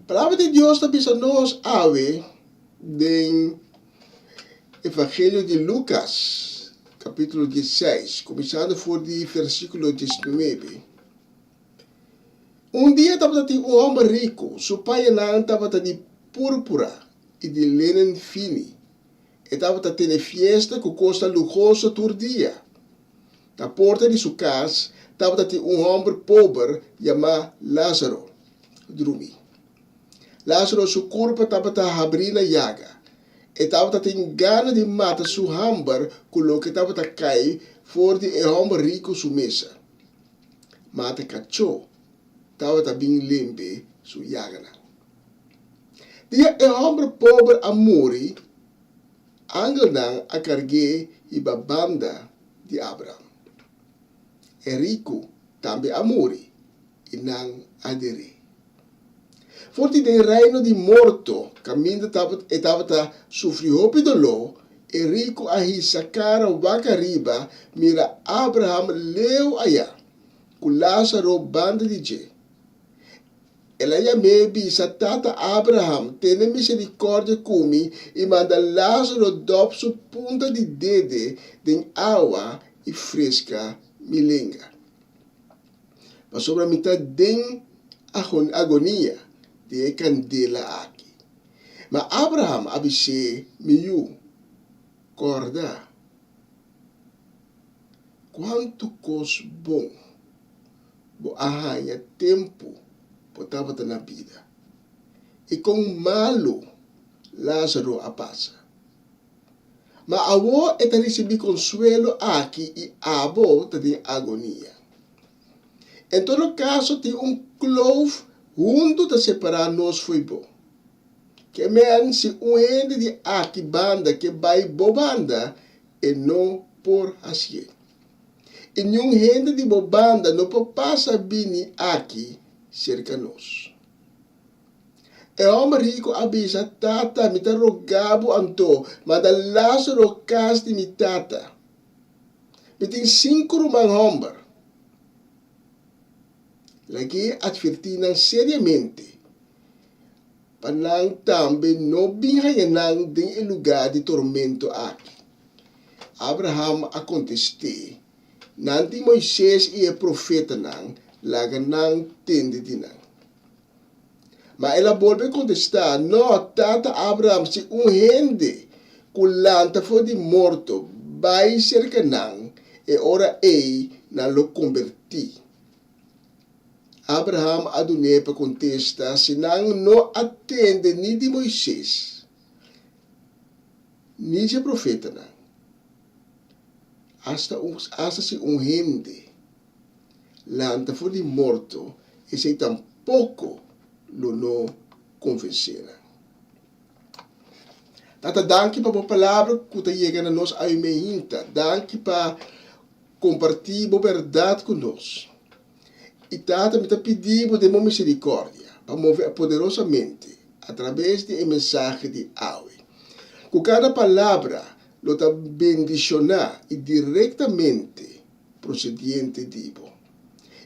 Palabra di Dios ta bisa nos awe den Evangelio di Lukas, kapítulo diesseis, kuminsando for di versíkulo diesnuebe. Un dia tabata tin un hòmber riku, su pañanan tabata di púrpura i di lenen fini. E tabata tene fiesta ku kosnan luhoso tur dia. Na porta di su kas tabata tin un hòmber pober yamá Lázaro drumí. Lázaro su kurpa tabata habrí na yaga. E tabata tin gana di mata su hamber ku loke tabata kai for di e hòmber riku su mesa. Mata kachó tabata bin limpi su yaganan. Dia e hòmber pober a muri, angelnan a karg'é hiba banda di Abraham. E riku tambe a muri i nan a der'é. For di den reino di morto, kaminda e tabata sufri hopi doló, e riku a hisa kara wak ariba mira Abraham leu ayá, ku Lázaro banda di dje. El a yam'é bisa, Tata Abraham, tene miserikòrdia ku mi i manda Lázaro dòp su punta di dede den awa i freska mi lenga. Pasobra mi ta den agonia di e kandela aki. Ma Abraham a bis'é, Mi yu, kòrda kuantu kos bon bo a haña tempu bo tabata na bida, i kon malu Lázaro a pasa. Ma awor e ta risibí konsuelo aki i abo ta den agonia. En todo kaso tin un kloof huntu ta separá nos fo'i bo. Ke men si un hende di aki banda ke bai bo banda, e no por hasié. I niun hende di bo banda no por pasa bini aki serka nos. E hòmber riku a bisa, Tata, mi ta roga bo anto, manda Lázaro kas di mi tata. Mi tin sinku ruman hòmber. Lag'é atvertí nan seriamente pa nan tambe no bin haña nan den e lugá di tormento aki. Abraham a kontest'é, Nan tin Moises i e profetanan, laga nan tende di nan. Ma el a bolbe kontestá, No, tata Abraham, si un hende ku lanta for di morto bai serka nan, e ora ei nan lo kombertí. Abraham a dun'é pa kontesta, Si nan no a tende ni di Moises ni dje profetanan, asta asta si un hende lanta for di morto, esei tampoko lo no konvensé nan. Tata, danki pa bo palabra ku ta yega na nos awe meinta. Danki pa kompartí bo bèrdat ku nos. I Tata, mi ta pidi bo den bo miserikòrdia pa move poderosamente atrabes di e mensahe di awe. Ku kada palabra lo ta bendishoná i direktamente prosediente di bo.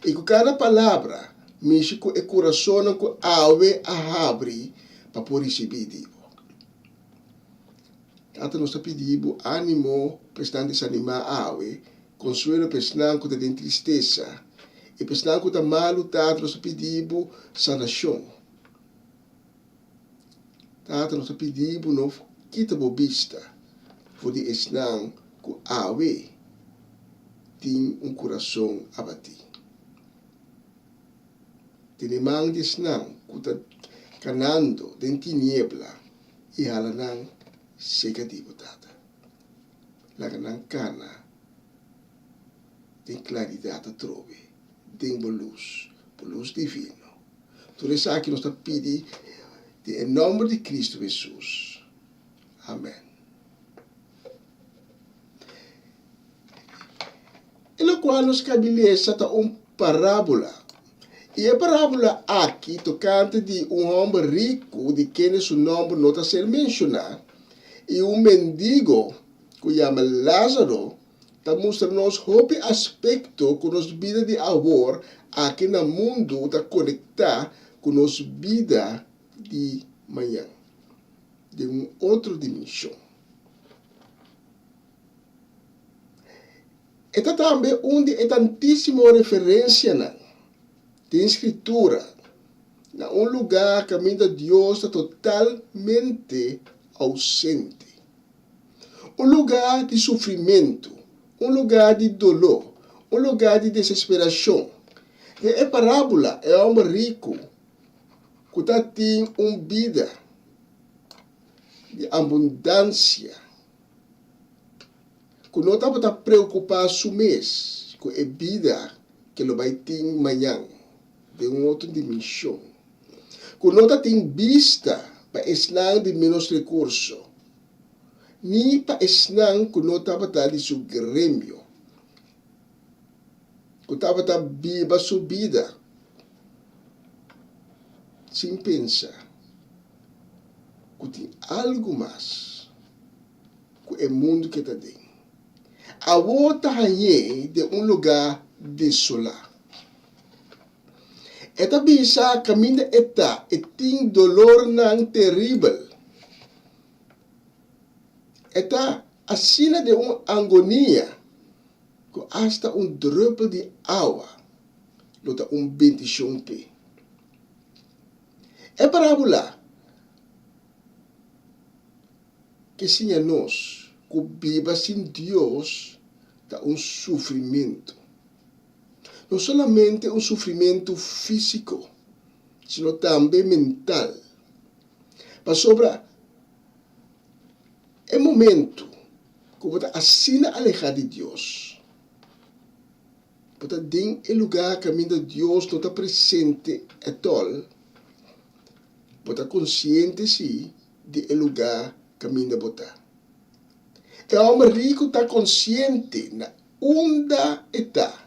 I ku kada palabra mishi ku e kurasonnan ku awe a habri pa por risibí di bo. Tata nos ta pidi bo ánimo pa esnan desanimá awe, konsuelo pa esnan ku ta den tristesa, i pa esnan ku ta malu, Tata nos ta pidi bo sanashon. Tata nos ta pidi bo no kita bo bista for di esnan ku awe tin un kurason abatí. Tene man di esnan ku ta kanando den tiniebla i hala nan seka di bo, Tata. Laga nan kana den klaridat atrobe, den bo lus, bo lus divino. Tur esaki nos ta pidi den e nomber di Cristo Jesus. Amen. E locual nos kabi lesa ta un parabola. I e parabola aki tocante di un homber ricu di kende su nomber no ta ser menciona i un mendigo cu yama Lazaro ta mustra nos hopi aspekto ku nos bida di awor aki na mundu ta konektá ku nos bida di mañan den un otro dimenshon. E ta tambe un di e tantísimo referensianan den Skritura na un lugá kaminda Dios ta totalmente ousente. Un lugá di sufrimentu, un lugá di doló, un lugá di desesperashon. Den e parábula, e hòmber riku ku ta tin un bida di abundansia, ku no tabata preokupá su mes ku e bida ke lo bai tin mañan den un otro dimenshon, ku no ta tin bista pa esnan di ménos rekurso, ni pa esnan ku no tabata di su gremio, ku tabata biba su bida sin pensa ku tin algu mas ku e mundu ke ta den. Awor ta hañ'é den un lugá desolá. E ta bisa kaminda e ta, e tin dolornan teribel. E ta asina den un angonia ku asta un drùpel di awa lo ta un bendishon p'e. E parábula ke siña nos ku biba sin Dios ta un sufrimentu. No solamente un sufrimentu físiko, sino tambe mental. Pasobra e momento ku bo ta asina alehá di Dios, bo ta den e lugá kaminda Dios no ta presente ètòl, bo ta konsiente sí di e lugá kaminda bo ta. E hòmber riku ta konsiente na unda e ta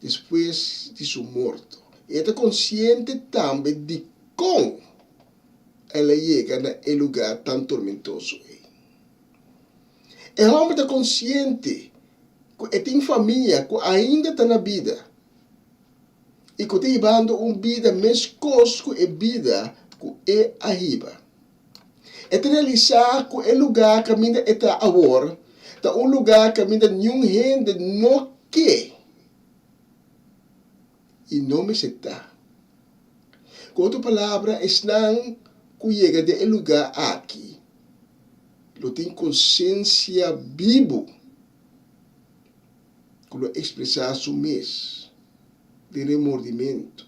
despues di su morto. I e ta konsiente tambe dikon. el a yega na e lugá tan tormentoso ei. E hòmber ta konsiente ku e tin famia ku ainda ta na bida i ku ta hibando un bida meskos ku e bida ku e a hiba. E ta realisá ku e lugá kaminda e ta awor ta un lugá kaminda niun hende no ke i no mester ta. Ku otro palabra, esnan ku yega den e lugá aki lo tin konsiensia bibu ku lo ekspresá su mes den remordimentu.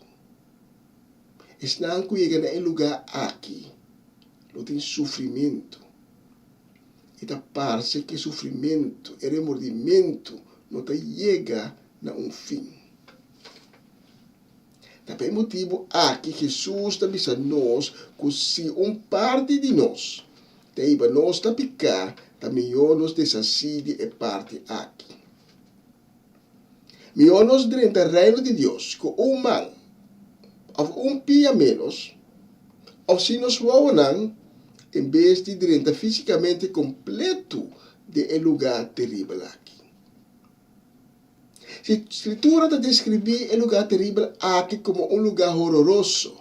Esnan ku yega na e lugá aki lo tin sufrimentu. I ta parse ku e sufrimentu, e remordimentu no ta yega na un fin. Ta pa e motibu aki Hesus ta bisa nos ku si un parti di nos ta hiba nos na piká, ta mihó nos deshasí di e parti aki. Mihó nos drenta Reino di Dios ku un man òf un pia ménos, òf sin nos wowonan, en bes di drenta físikamente kompletu den e lugá teribel aki. Si Skritura ta deskribí e lugá teribel aki komo un lugá hororoso,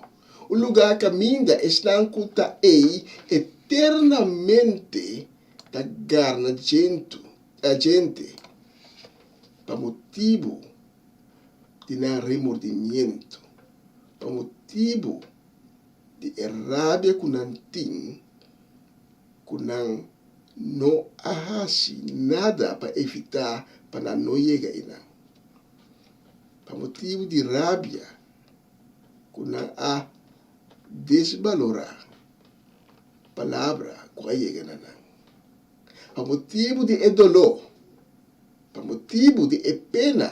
un lugá kaminda esnan ku ta ei eternamente ta garna djentu, djente pa motibu di nan remordimientu, pa motibu di e rabia ku nan tin ku nan no a hasi nada pa evitá pa nan no yega einan. Pa motibu di rabia ku nan a desbalorá palabra ku a yega na nan. Pa motibu di e doló, pa motibu di e pena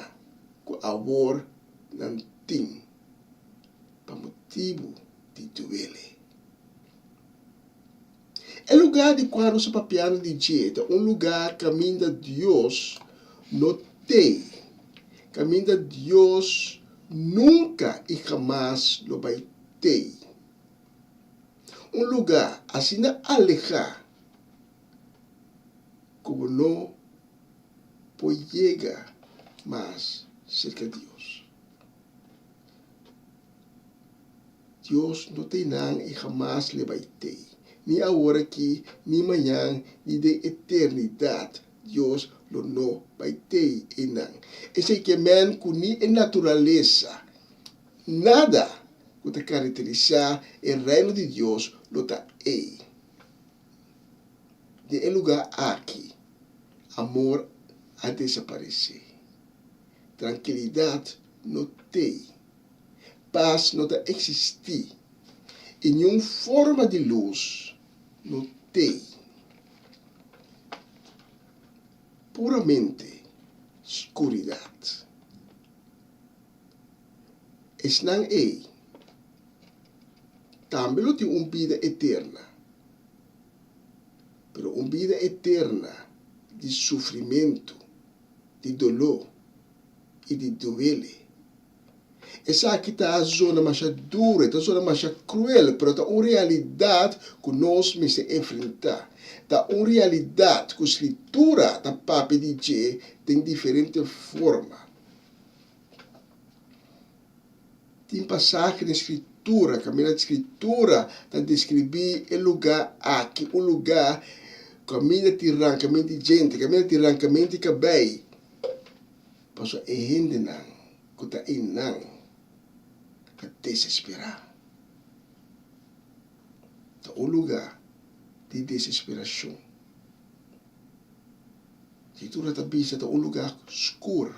ku awor nan tin, pa motibu di duele. E lugá di kua nos a papiando di dje ta un lugá kaminda Dios no t'ei, kaminda Dios nunka i hamas lo bai t'ei. Un lugá asina alehá ku bo no por yega mas serka Dios. Dios no ta einan i hamas le bai tei, ni awor aki, ni mañan, ni den eternidat Dios lo no bai tei einan. Esei ke men ku ni e naturalesa, nada ku ta karakterisá e Reino di Dios lo ta ei. Den e lugá aki, amor a desaparesé. Trankilidat no tei. Pas no ta eksistí i niun forma di lus no tei. Puramente skuridat. Esnan ei tambe lo tin un bida eterna, pero un bida eterna di sufrimentu, di doló i di duele. Esaki ta zona masha duro, e ta zona masha cruel, pero ta un realidad cu nos mester enfrenta. Ta un realidad cu Scritura ta papia di dje den diferente forma. Tin pasahe den Scritura caminda Scritura ta describi e lugar aki, un lugar caminda tin rancamento di djente, caminda tin rancamento di cabey. Pasobra e hendenan ku ta einan ta desesperá. Ta un lugá di desesperashon. Skritura ta bisa ta un lugá skur.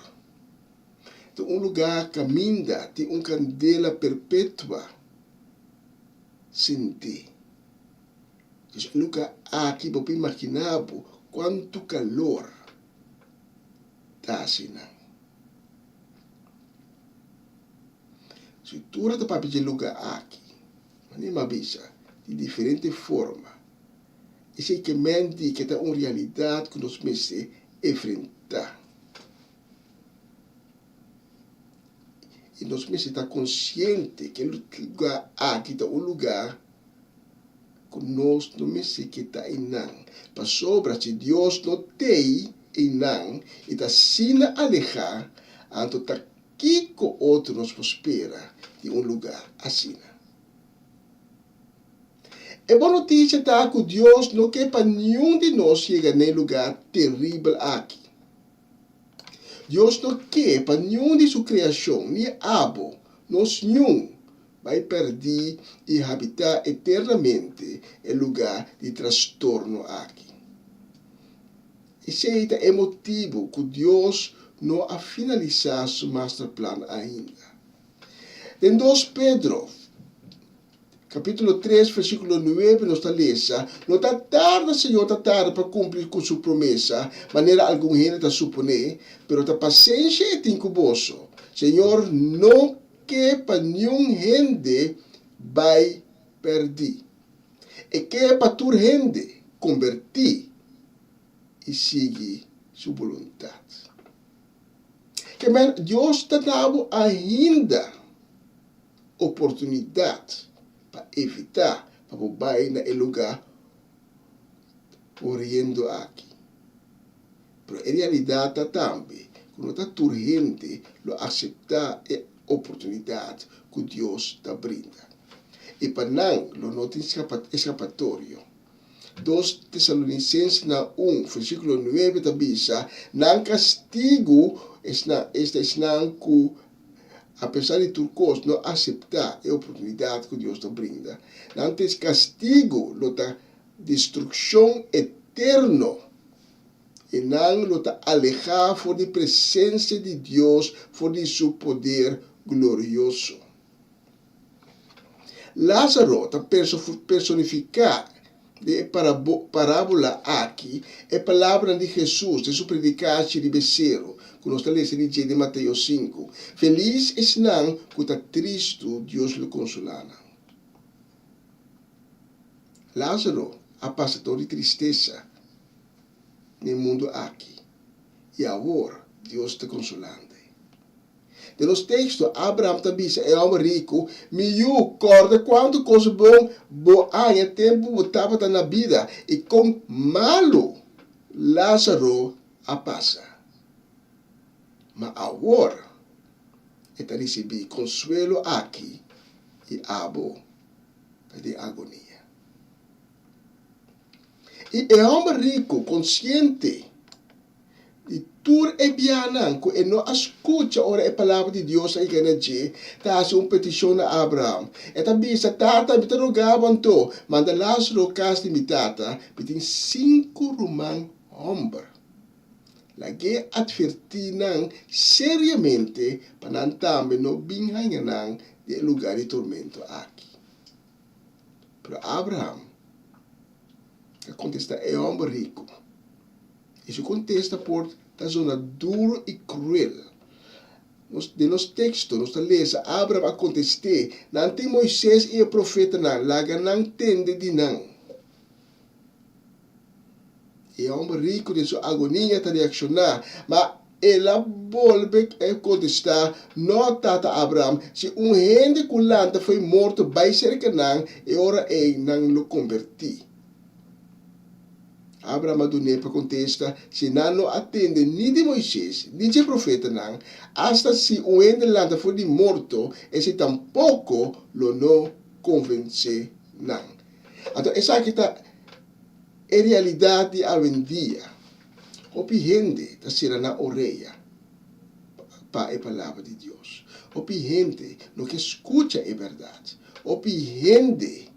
Ta un lugá kaminda tin un kandela perpetua sintí. Dus e lugá aki bo por imaginá bo kuantu kalor. ta asina. Scritura ta papia dje luga aki, manera mi a bisa, di diferente forma. Esei ke men di ke ta un realidat ku nos mester enfrentá. I nos mester ta konsiente ke e luga aki ta un luga. ku nos no mester ke ta einan, pasobra si Dios no t'ei einan i ta asina alehá, anto ta kiko otro nos por spera di un lugá asina? E bon notisia ta ku Dios no ke pa niun di nos yega n'e lugá teribel aki. Dios no ke pa niun di su kreashon, ni abo, nos niun, bai pèrdí i habitá eternamente e lugá di trastorno aki. Esei ta e motibu ku Dios no a finalisá su masterplan ainda. Den dos Pedro Capítulo tres, versículo nuebe nos ta lesa, No ta tarda Señor ta tarda pa cumpli cu su promesa, manera algun hende ta suponé, pero ta pasenshi e tin cu boso. Señor no ke pa niun hende bai perdí. E ke pa tur hende combertí i sigui su boluntad. Ke men, Dios ta da bo ainda oportunidat pa evitá pa bo bai na e lugá horiendo aki. Pero e realidat ta tambe ku no ta tur hende lo aseptá e oportunidat ku Dios ta brinda. I pa nan lo no tin eskapatorio. Dos Tesalonisensenan un, versíkulo nuebe ta bisa, Nan kastigu, esnan, esta esnan ku Apesar di tur kos, no aseptá e oportunidat ku Dios ta brinda. Nan tes kastigu lo ta destrukshon eterno, i nan lo ta alehá for di presensia di Dios, for di su poder glorioso. Lázaro ta personifiká den e parábola aki e palabranan di Hesus den su predikashi riba e seru, ku nos ta lesa di dje den Mateo sinku, Felis esnan ku ta tristu, Dios lo konsolá nan. Lázaro a pasa tur di tristesa den e mundu aki, i awor Dios ta konsolando e. Den nos teksto, Abraham ta bisa e hòmber riku, Mi yu, kòrda kuantu kos bon bo a haña tempu bo tabata na bida i kon malu Lázaro a pasa. Ma awor e ta risibí konsuelo aki i abo ta den agonia. I e hòmber riku, konsiente Di tur e bianan ku e no a skucha ora e palabra di Dios a yega na dje, ta hasi un petishon na Abraham. E ta bisa, Tata, mi ta roga bo anto, manda Lázaro kas di mi tata, mi tin sinku ruman hòmber. Lag'é atvertí nan seriamente pa nan tambe no bin haña nan den e lugá di tormento aki. Pero Abraham ta kontestá e hòmber riku. I su kontesta por ta zona duru i kruel. Nos, den nos teksto nos ta lesa, Abraham a kontest'é, Nan tin Moises i e profetanan, laga nan tende di nan. E hòmber riku den su agonia ta reakshoná, ma el a bolbe kontestá, No, tata Abraham, si un hende ku lanta fo'i morto bai serka nan, e ora ei nan lo kombertí. Abraham a dun'é pa kontesta, Si nan no a tende ni di Moises ni dje profetanan, asta si un hende lanta for di morto, esei tampoko lo no konvensé nan. Anto esaki ta e realidat di awendia. Hopi hende ta sera nan orea pa e Palabra di Dios. Hopi hende no ke skucha e bèrdat. Hopi hende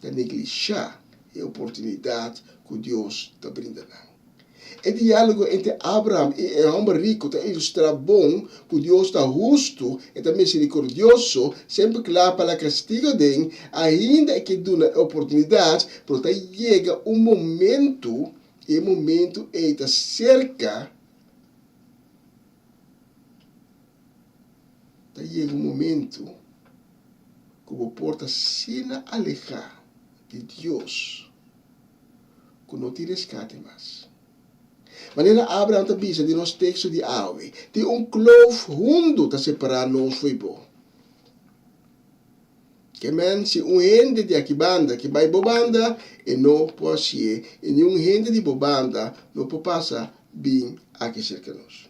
ta neglishá e oportunidat ku Dios ta brinda nan. E diálogo entre Abraham i e hòmber riku ta ilustrá bon ku Dios ta hustu, e ta miserikordioso, semper kla pa la kastigu aden, ainda e ke duna e oportunidat, pero ta yega un momentu, i e momentu ei ta serka, Ta yega un momento ku bo por ta asina alehá di Dios ku no tin reskate mas. Manera Abraham ta bisa den nos teksto di awe, tin un kloof hundu ta separá nos fo'i bo. Ke men si un hende di aki banda ke bai bo banda, e no por hasié, i niun hende di bo banda no por pasa bin aki serka nos.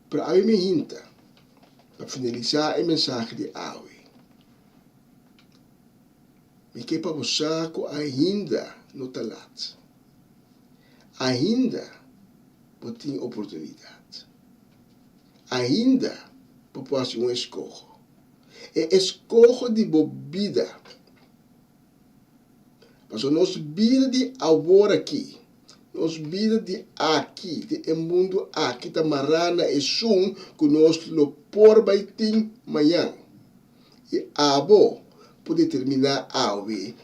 Pero awe mi hinta pa finalisá e mensahe di awe. Mi ke pa bo sa ku ainda no ta lat. Ainda bo tin oportunidat. Ainda bo por hasi un eskoho. E eskoho di bo bida. Pasobra nos bida di awor aki, nos bida di aki, di e mundu aki ta mará na esun ku nos lo por bai tin mañan. I abo por determiná awe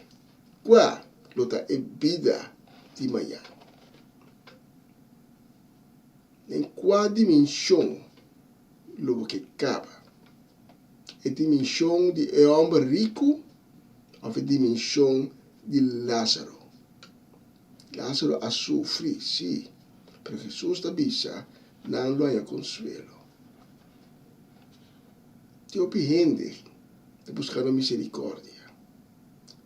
kua lo ta e bida di mañan. Den kua dimenshon lo bo ke kaba? E dimenshon di e hòmber riku òf e dimenshon di Lázaro? Lázaro a sufri, sí, pero Hesus ta bisa nan lo haña konsuelo. Tin hopi hende ta buskando miserikòrdia,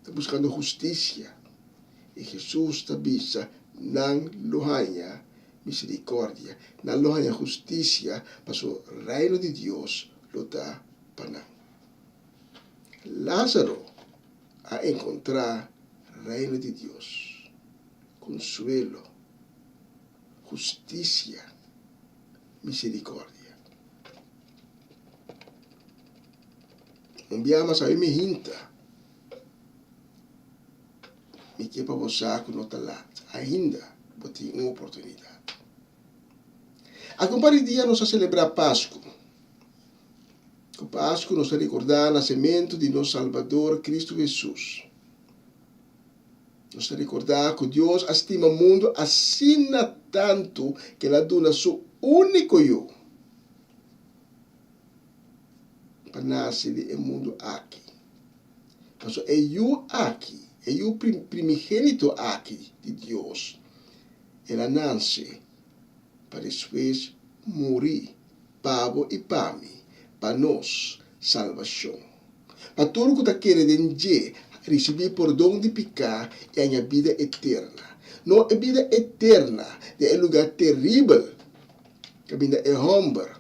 ta buskando hustisia, i Hesus ta bisa nan lo haña miserikòrdia, nan lo haña hustisia, pasobra Reino di Dios lo ta pa nan. Lázaro a enkontrá Reino di Dios, konsuelo, hustisia, miserikòrdia. Un bia mas awe mi hinta. Mi ke pa bo sa ku no ta lat. Ainda bo tin un oportunidat. Aki un par di dia nos a selebrá Pasku. Ku Pasku nos ta rekordá nasementu di nos Salbador Kristu Hesus. Nos ta rekordá ku Dios a stima mundu asina tantu ku el a duna su úniko Yu pa nase den e mundu aki. Pasobra e Yu aki, e Yu primigénito aki di Dios, el a nase pa despues muri pa bo i pa mi, pa nos salbashon. Pa tur ku ta kere den dje risibí pordon di piká i haña bida eterna. No e bida eterna den e lugá teribel kaminda e hòmber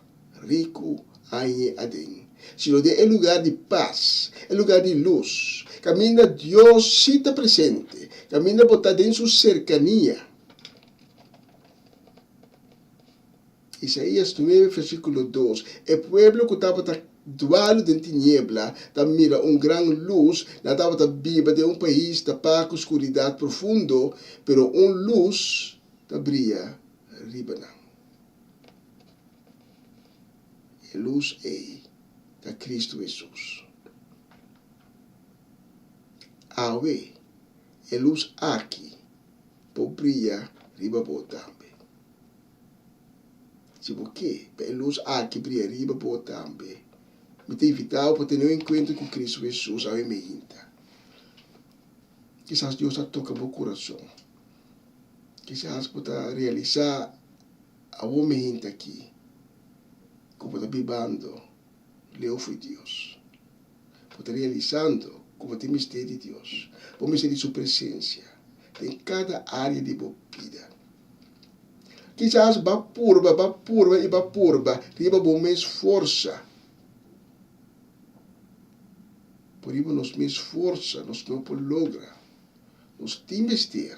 riku a hañ'é aden, sino den e lugá di pas, e lugá di lus, kaminda Dios sí ta presente, kaminda bo ta den su serkania. Isaías nuebe versíkulo dos, E pueblo ku tabata dualu den tiniebla ta mira un gran lus, nan tabata biba den un pais tapá ku skuridat profundo, pero un lus ta bria riba nan. E lus ei ta Kristu Hesus. Awe, e lus aki por bria riba bo tambe. Si bo ke pa e lus aki bria riba bo tambe, mi ta invitá bo pa tene un enkuentro ku Kristu Hesus awe meinta. Kisas Dios a toka bo kurason. Kisas bo ta realisá awo meinta aki ku bo ta bibando leu fo'i Dios. Bo ta realisando ku bo tin mester di Dios. Bo mester di su presensia den kada área di bo bida. Kisas bo a purba, bo a purba i bo a purba riba bo mes forsa. Por riba nos mes forsa nos no por logra. Nos tin mester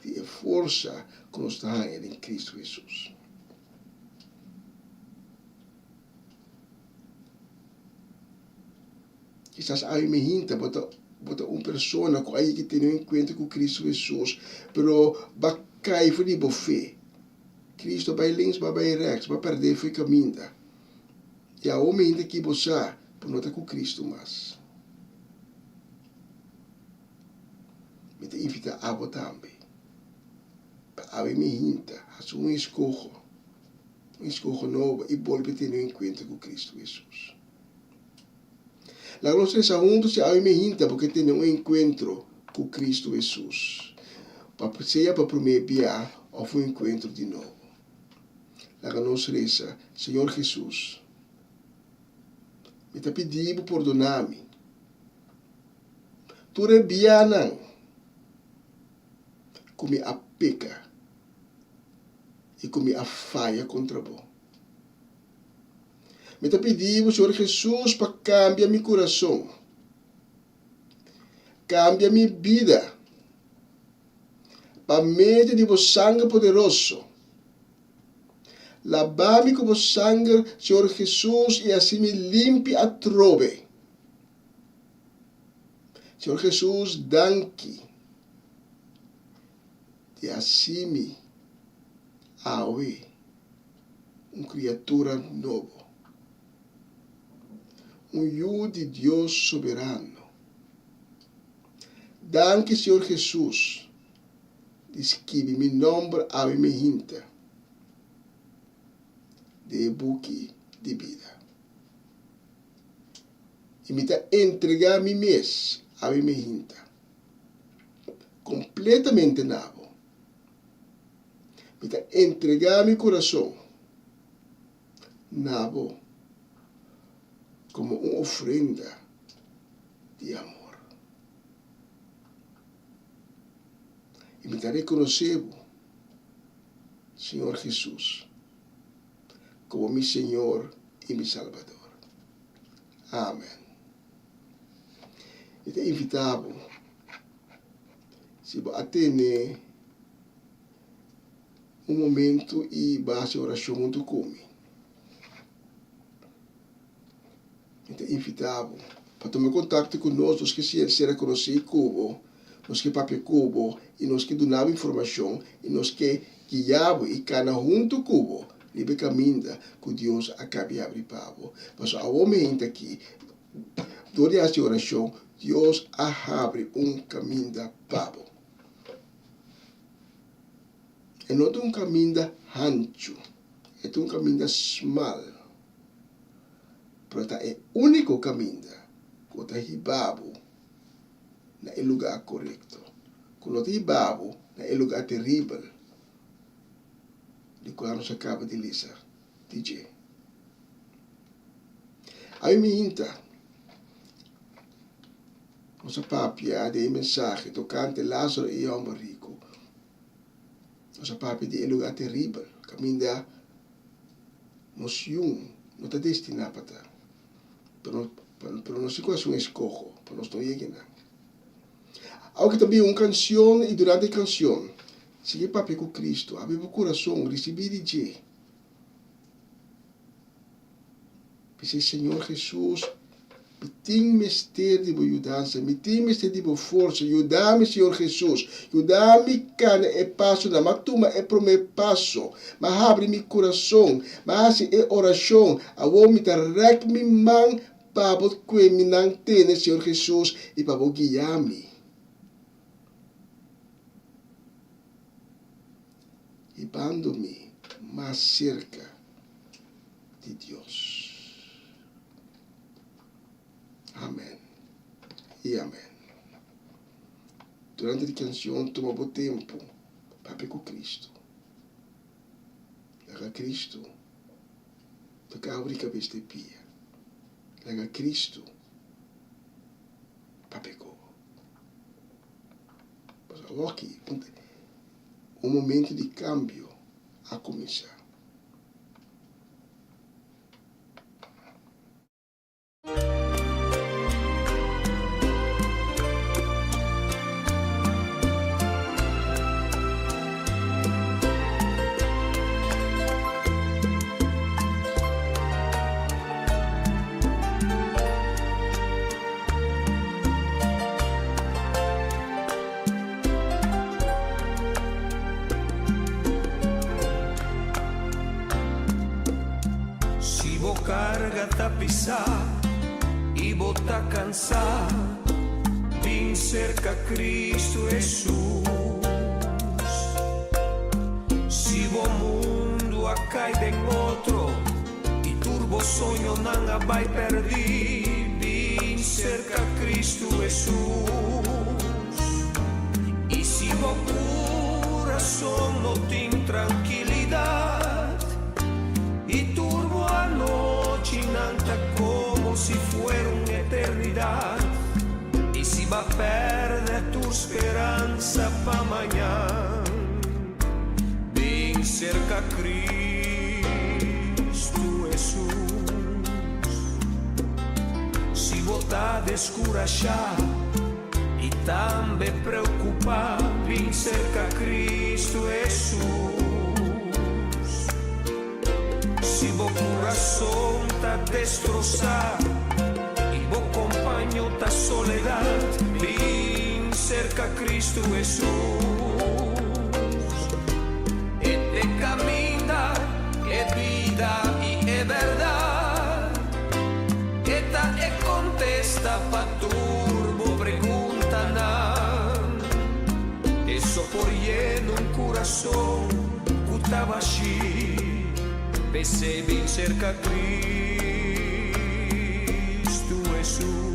di e forsa ku nos ta haña den Kristu Hesus. Kisas awe mi hinta bo ta bo ta un persona ku a yega tene un enkuentro ku Kristu Hesus, pero bo a kai for di bo fe. Kristu a bai links, bo a bai rèks, bo a pèrdè for e kaminda. I awo mi hinta ki bo sa bo no ta ku Kristu mas. Mi ta invitá abo tambe pa awe mi hinta hasi un eskoho. Un eskoho nobo i bolbe tene un enkuentro ku Kristu Hesus. Laga nos resa huntu si awe mi hinta bo ke tene un enkuentro ku Kristu Hesus, pa sea pa promé bia òf un enkuentro di nobo. Laga nos resa, Señor Hesus, mi ta pidi Bo pordona mi tur e bianan ku mi a peka i ku mi a faya kontra Bo. Mi ta pidi Bo, Señor Hesus, pa kambia mi kurason, kambia mi bida pa medio di Bo sanger poderoso. Laba mi ku Bo sanger, Señor Hesus, i hasi mi limpi atrobe. Señor Hesus, danki di hasi mi awe un kriatura nobo, un yu di Dios soberano. Danki, Señor Hesus, di skibi mi nomber awe mi hinta den e buki di bida. I mi ta entregá mi mes awe mi hinta kompletamente na bo. Mi ta entregá mi kurason na bo komo un ofrenda di amor. I mi ta rekonosé bo, Señor Hesus, komo mi Señor i mi Salbador. Amen. Mi ta invitá bo, si bo a tene un momento i bo a hasi orashon huntu ku mi, Mi ta invitá bo pa tuma kontakto ku nos. Nos ke sera konosí ku bo, nos ke papia ku bo i nos ke duna bo informashon i nos ke guia bo i kana huntu ku bo riba e kaminda ku Dios a kabi habri pa bo. Pasobra awor mi hende aki, dor di hasi orashon, Dios a habri un kaminda pa bo. E no ta un kaminda hanchu, e ta un kaminda smal. Pero ta e úniko kaminda ku ta hiba bo na e lugá korekto, ku no ta hiba bo na e lugá teribel di kua nos a kaba di lesa di dje. Ami mi hinta nos a papia den e mensahe tokante Lázaro i e hòmber riku. Nos a papia di e lugá teribel kaminda Nos yun no ta destiná pa ta, pero pero nos tin ku hasi un eskoho pa nos no yega einan. Aunke ta bin un kansion i durante e kansion, sigui papia ku Kristu, habri bo kurason, risibí di dje. Bis'é, Señor Hesus, mi tin mester di bo yudansa, mi tin mester di bo forsa, yuda mi, Señor Hesus, yuda mi kana e pasonan, m'a tuma e promé paso, m'a habri mi kurason, m'a hasi e orashon, awor mi ta rèk mi man pa bo kue mi nan tene, Señor Hesus, i pa bo guia mi. Hibando mi mas serka di Dios. Amen i amen. Durante di kanshon tuma bo tempu papia ku Kristu. Laga Kristu toka bo di kabes te pia. Laga Kristu papia ku bo. Pasobra awoki un momento di kambio a kuminsá. Si bo karga ta pisá i bo ta kansá, bin serka Kristu Hesus. Si bo mundu a kai den otro i tur bo soñonan a bai pèrdí, bin serka Kristu Hesus. I si bo kurason no tin trankilidat. speransa pa mañan. Bin serka Kristu Hesus. Si bo ta deskurashá i tambe preokupá, bin serka Kristu Hesus. Si bo kurason ta destrosá i bo kompaño ta soledat, bin serka Kristu Hesus. E t'e kaminda, e bida i e bèrdat. E ta e kontesta pa tur bo preguntanan. E so por yena un kurason ku ta bashí, p'esei bin serka Kristu Hesus.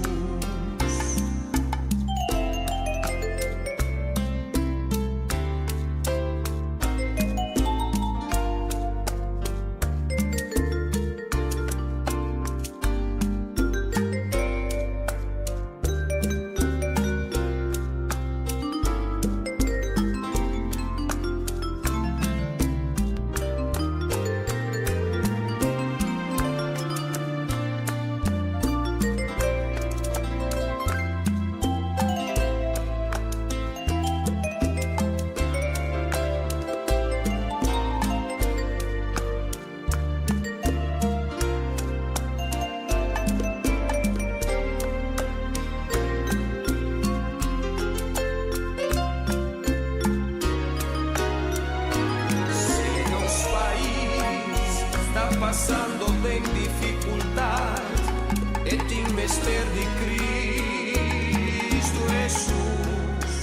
Si nos pais ta pasando den dificultad, e tin mester di Cristo Hesus.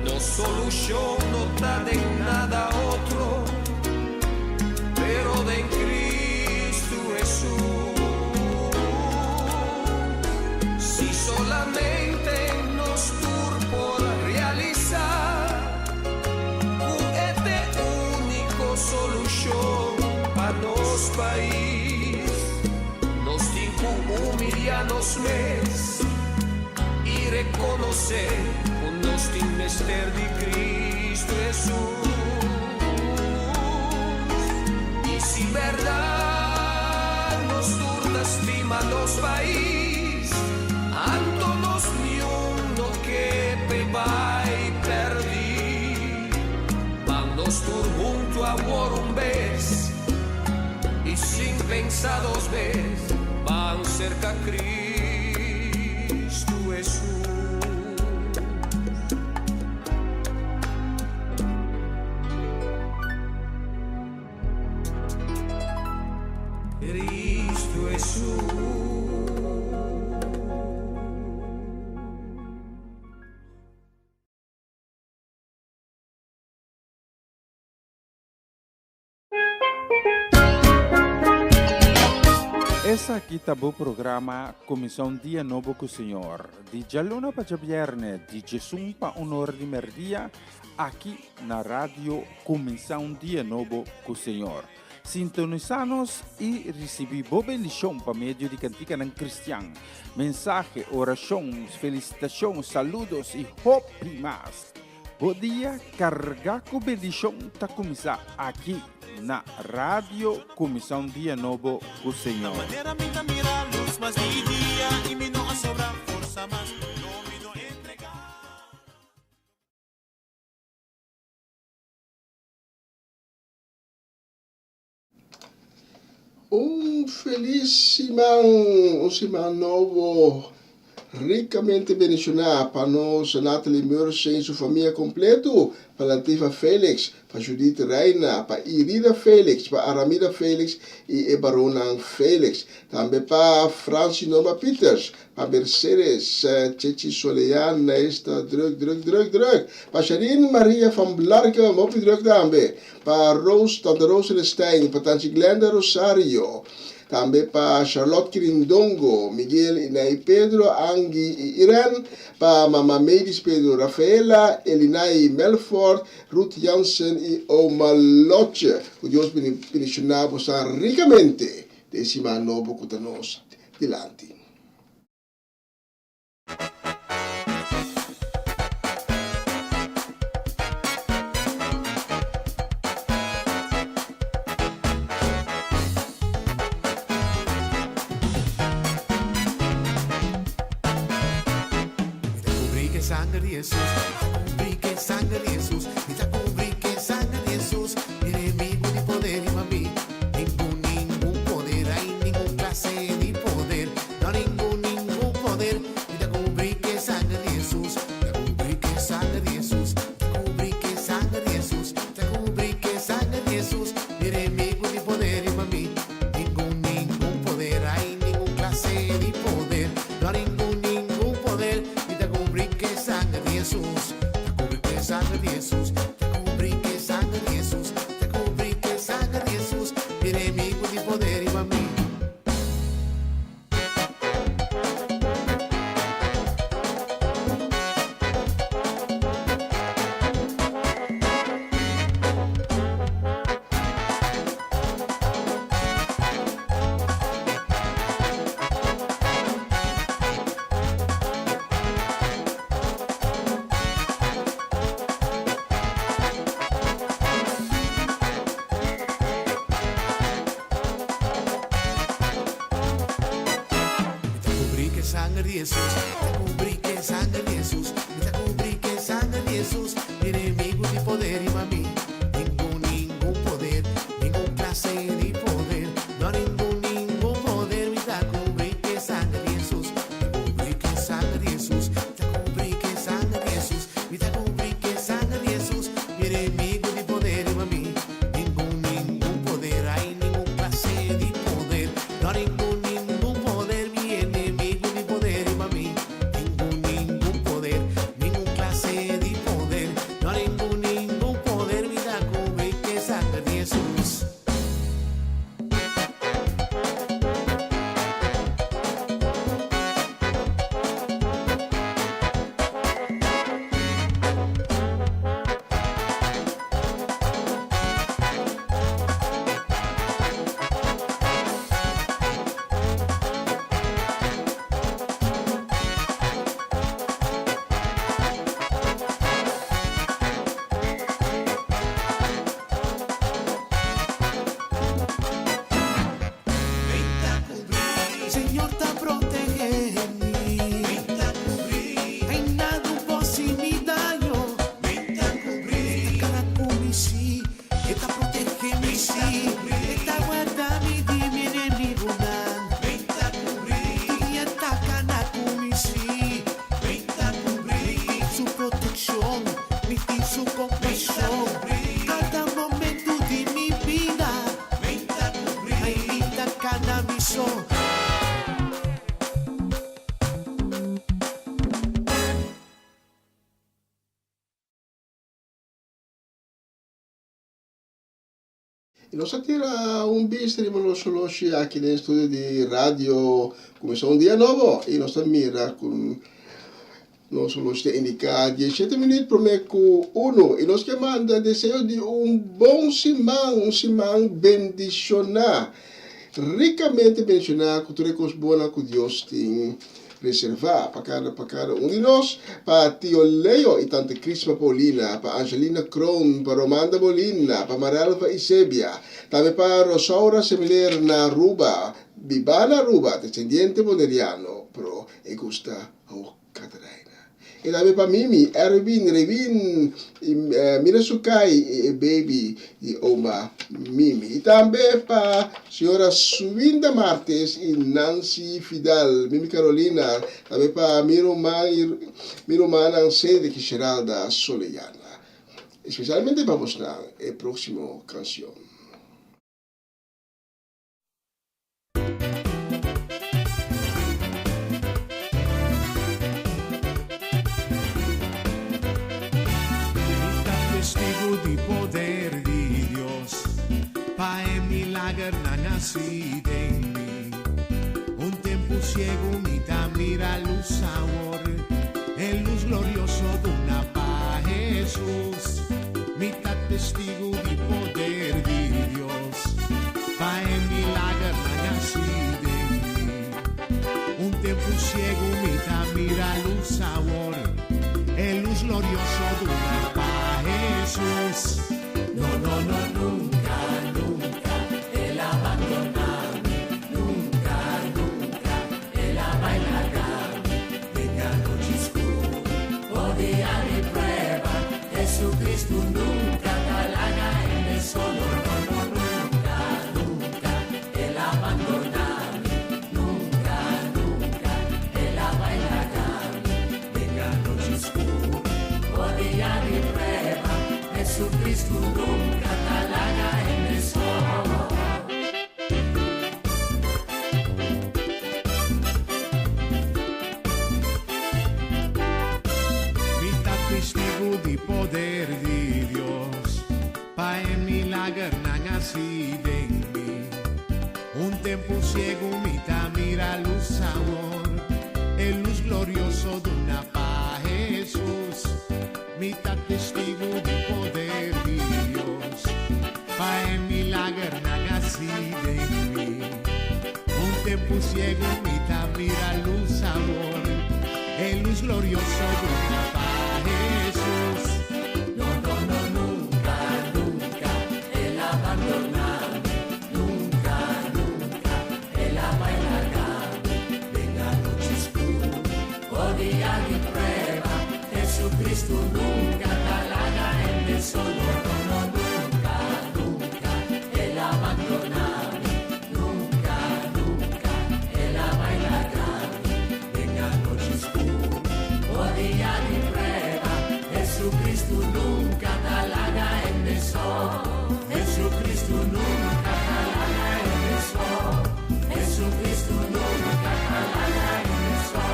Nos solucion no ta den nada otro, pero den Cristo Hesus. Si solamente nos tur por realisa cu e t'e unico solucion pa nos pais, nos tin cu humilia nos mes i rekonosé ku nos tin mester di Kristu Hesus. I si bèrdat nos tur ta stima nos pais, anto nos niun no ke p'e bai pèrdí. Ban nos tur huntu awor un bes i sin pensa dos bes, ban serka Kristu. Cristo Hesus. Cristo Hesus. Esaki ta bo programa Kuminsá un Dia Nobo ku Señor, di djaluna pa djabièrnè, di djesun pa un or di mèrdia, aki na Radio Kuminsá un Dia Nobo ku Señor. Sintonisá nos i risibí bo bendishon pa medio di kantikanan kristian, mensahe, orashon, felisitashon, saludos i hopi mas. Bo dia carga cu bendicion ta cuminsa aki na Radio Cuminsa un Dia Nobo cu Señor. Un felis siman, un siman nobo ricamente bendiciona pa nos Natalie Mercy y su famia completo, pa Latifa Felix, pa Judith Reina, pa Irida Felix, pa Aramida Felix y e baronnan Felix, tambe pa Franci Norma Pieters, Pa Mercedes, Chechi Solean, esta druk, druk, druk, druk. Pa Sharine Maria van Blarken, hopi druk tambe. Pa Rose, Tante Rose Celestijn, pa Tanchi Glenda Rosario. Tambe pa Charlotte Kirindongo, Miguel, Inay Pedro, Angie y Irene. Pa Mama Mavis Pedro, Rafaela, Elinay Melfort, Ruth Jansen y Oma Lotje. Cu Dios bendiciona bosan ricamente den siman nobo cu ta nos dilanti. sanger di Hesus, mi ta kubrí ku e sanger di Hesus, mi ta kubrí ku e sanger di Hesus, mi enemigu di poder riba mi, ningun, ningun poder, ai ningun klase di poder, no ningun, ningun poder, mi ta kubrí ku e sanger di Hesus, mi ta kubrí ku e sanger di Hesus, mi ta kubrí ku e sanger di Hesus, mi ta kubrí ku e sanger di Hesus, mi enemigu di poder riba mi, ningun, ningun poder, ai ningun klase di poder, no ningun, ningun poder, mi ta kubrí ku e sanger di Hesus, ta kubrí ku e sanger di Hesus, ta kubrí ku e sanger di Hesus, ta kubrí ku e sanger di Hesus, mi enemigu di poder riba mi. Mi ta kubrí ku e sanger di Hesus, mi ta kubrí ku e sanger di Hesus, mi ta kubrí ku e sanger di Hesus, mi enemigu di poder riba mi, ningun, ningun poder, ningun klase di poder, no ningun, ningun poder, mi ta kubrí ku e sanger di Hesus, mi ta kubrí ku e sanger di Hesus, mi ta kubrí ku e sanger di Hesus, mi ta kubrí ku e sanger di Hesus, mi enemigu di poder riba mi, ningun, ningun poder, ai ningun klase di poder, no ningun, ningun poder, mi enemigu di poder riba mi, ningun, ningun poder, ningun klase di poder, no ningun, ningun poder, mi ta kubrí ku e sanger di Hesus. Señor ta protehé mi. Ai nada por hasi mi daño. E ta kana ku mi sí. E ta protehé mi sí. E ta warda mi di mi enemigunan. Tur dia ta kana ku mi sí. Mi tin su protekshon, mi tin su kompashon. Kada momentu di mi bida. Ai mi ta kana mi so. Y nos a tira un bista riba nos oloshi aki den estudio di radio. Cuminsa un dia nobo y nos ta mira cu nos oloshi ta indica diesshete minuut prome cu uno. Y nos ke manda deseo di un bon siman, un siman bendiciona, ricamente bendiciona cu tur e cos bonan cu Dios tin reserva pa kada pa kada un di nos, pa Tio Leo y Tante Crisma Paulina, pa Angelina Kroon, pa Romanda Molina, pa Marelva Isebia, tambe pa Rosaura Semiler na Aruba, biba na Aruba, descendiente boneriano, pero e gusta Hoog Catharijne. E tambe pa Mimi, Erwin, Rewin y Mira Sukai y e baby di oma Mimi. Y tambe pa señora Swinda Martes y Nancy Fidal, Mimi Carolina, tambe pa mi ruman y mi rumannan Cedric y Geralda Soleyana. Especialmente pa bosnan e proximo cancion. Mi ta testigu di poder di Dios, pa e milagernan hasi den mi. Un tempu siegu mi ta mira lus awor, e lus glorioso duna pa Hesus. Mi ta testigu di poder di Dios, pa e milagernan hasi den mi. Un tempu siegu mi ta mira lus awor, e lus glorioso duna pa Hesus. No, no, no, nunka, nunka el a bandoná mi, nunka, nunka el a bai laga mi den anochi skur. Jesucristo nunca ta laga hende so. Mi ta testigu di poder di Dios, pa e milagernan hasi den mi. Un tempu siegu mi ta mira lus awor, e lus glorioso duna pa Jesus. Mi ta testigu di poder di Dios, pa e milagernan hasi den mi. Un tempu siegu mi ta mira lus awor, e lus glorioso duna pa Jesus. No, no, no, nunca, nunca El a bandoná mi. Nunca, nunca El a bai laga mi. Den anochi skur o dia di prueba, Jesucristo nunca ta laga hende so. No, no, no, nunca, nunca El a bandoná mi. Nunca, nunca El a bai laga mi. Den anochi skur o dia di prueba, Jesucristo nunca ta laga hende so. Jesucristo nunca ta laga hende so. Jesucristo nunca ta laga hende so.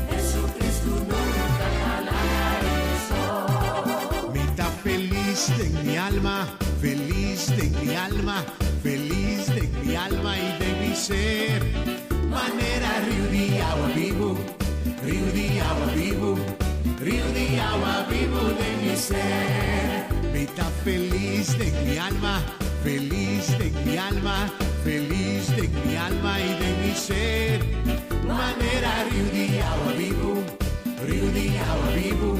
Jesucristo nunca ta laga hende so. Mi ta felis den mi alma, felis den mi alma, felis den mi alma i den mi ser. Manera riu di awa bibu, riu di awa bibu, riu di awa bibu den mi ser. Mi ta felis den mi alma, felis den mi alma, felis den mi alma i den mi ser. Manera riu di awa bibu, riu di awa bibu,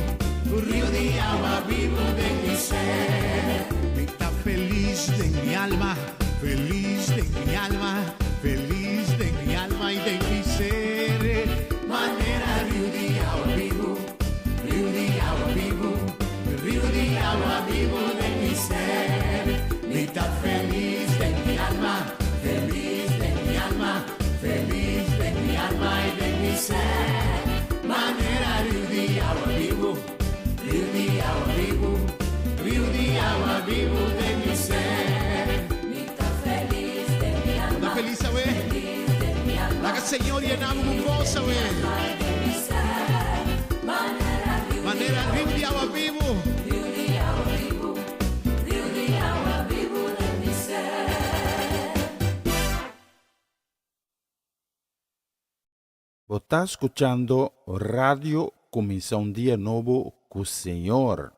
riu di awa bibu den mi ser. Mi ta felis den mi alma, felis den mi alma, felis den mi alma i den mi ser. Manera riu di awa bibu, riu di awa bibu, riu di awa bibu den mi ser. Mi ta felis den mi alma, felis den mi alma, felis den mi alma i den mi ser. Manera riu di awa bibu, riu di awa bibu, riu di awa bibu den mi ser. Mi ta felis den mi alma, Ta felis awe? Felis den mi alma. Laga Señor yena bo ku goso awe. Den mi ser. Manera riu Manera riu di awa bibu. Riu di awa bibu, riu di awa bibu den mi ser. Bo ta skuchando Radio Kuminsá un Dia Nobo ku Señor.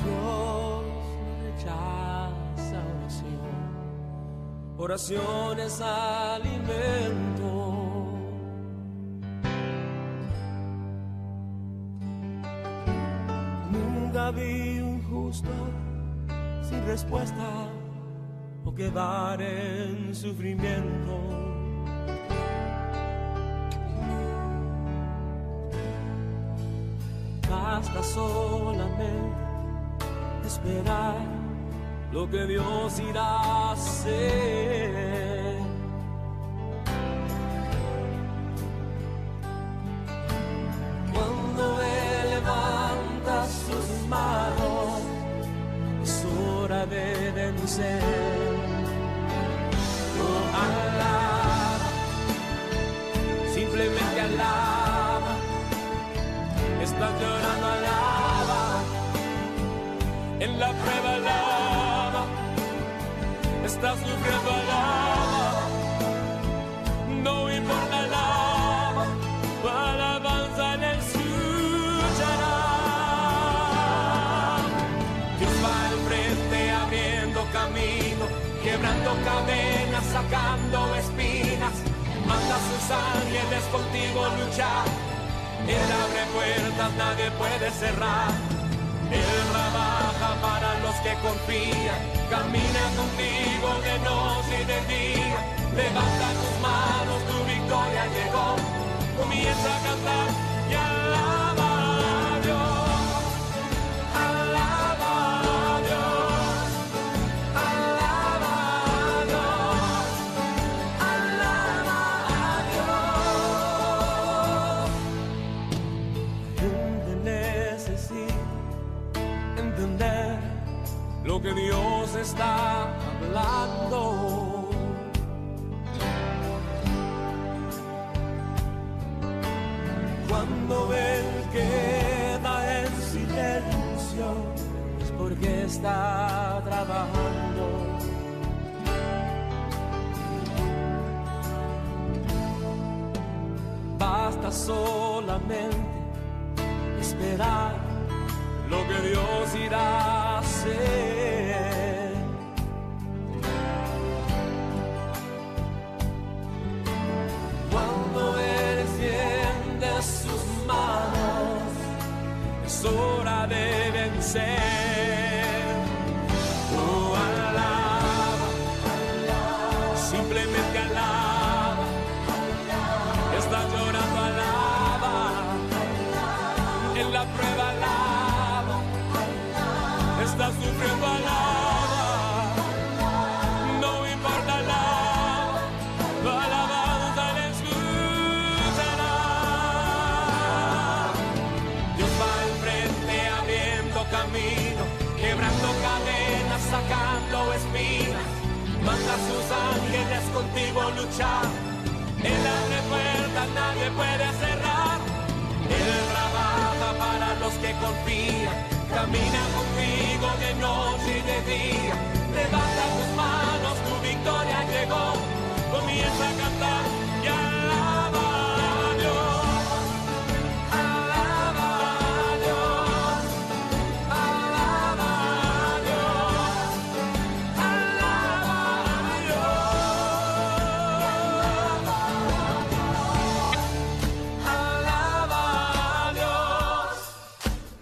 Dios no rechaza oración, oración es alimento. Nunca vi un justo sin respuesta o quedar en sufrimiento. Basta solamente esperar lo que Dios irá a hacer. Cuando Él levanta sus manos, es hora de vencer. Oh, alaba, simplemente alaba. Estás llorando, alaba. En la prueba, alaba. Estás sufriendo, alaba. No importa, alaba. Tu alabanza le escuchará. Dios va al frente abriendo camino, quebrando cadenas, sacando espinas. Manda a sus ángeles contigo luchar. Él abre puertas, nadie puede cerrar. Él trabaja para los que confían. Camina contigo de noche y de día. Levanta tus manos, tu victoria llegó. Comienza a cantar y alaba. está trabahando. Basta solamente esperar lo que Dios irá a hacer. Cuando Él extiende sus manos, es hora de vencer. Oh, alaba, simplemente alaba. Estás llorando, alaba. En la prueba, alaba. Estás sufriendo, alaba. No importa, alaba. Tu alabanza le escuchará. Dios va al frente abriendo camino, quebrando cadenas, sacando espinas. Manda a sus ángeles contigo a luchar. Él abre puertas, nadie puede cerrar. Él trabaja para los que confían. Camina contigo de noche y de día. Levanta tus manos, tu victoria llegó. Comienza a cantar y alaba a Dios. Alaba a Dios. Alaba a Dios. Alaba a Dios. Alaba a Dios. Alaba a Dios.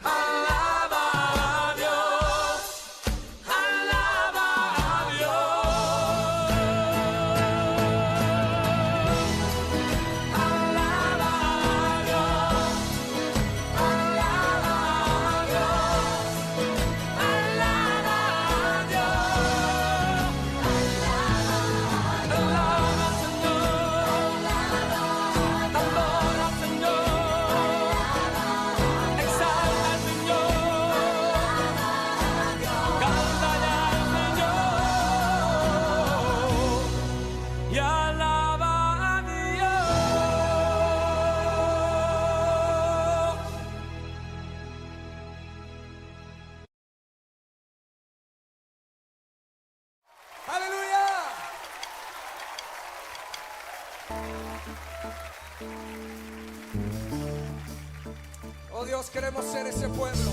Alaba a Dios. Alaba a Dios. Alaba a Dios. Alaba a Dios. Alaba, Señor. Adora, Señor. Exalta al Señor. Cántale al Señor. Y alaba a Dios. Aleluya! Oh Dios, queremos ser ese pueblo.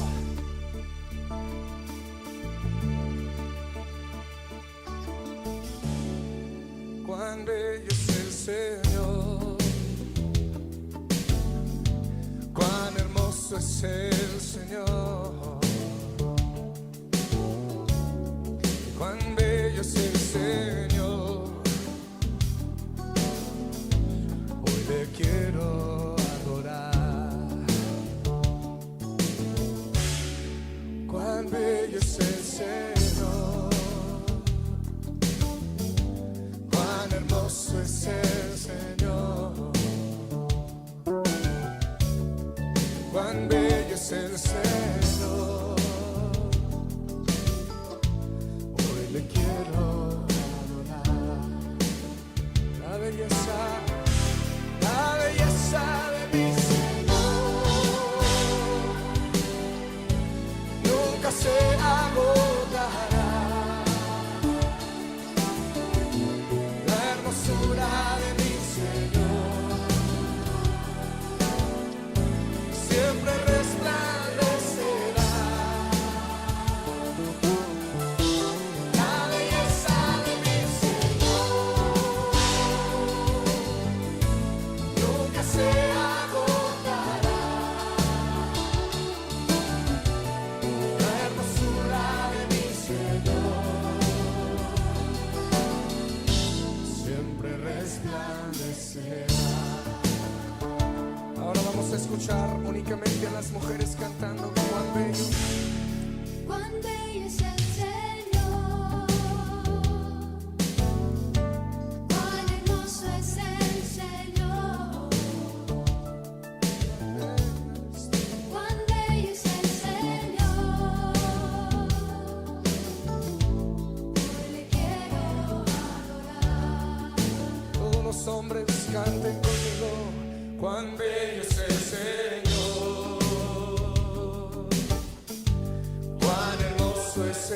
Cuán bello es el Señor, cuán hermoso es el Señor, cuán bello es el Señor. Hoy le quiero adorar. Cuán bello es el Señor, cuán hermoso es el Señor, cuán bello es el Señor. Hoy le quiero adorar. La belleza, la belleza de mi Señor nunca se agotará. La hermosura de mi Señor siempre resplandecerá. La belleza de mi Señor nunca se agotará. La hermosura de mi Señor siempre resplandecerá. Ahora vamos a escuchar únicamente a las mujeres cantando cuán bello. Cuán bello es el Señor, cuán hermoso es el Señor, cuán bello es el Señor. Hoy le quiero adorar. Todos los hombres canten conmigo, cuán bello es el Señor, cuán hermoso es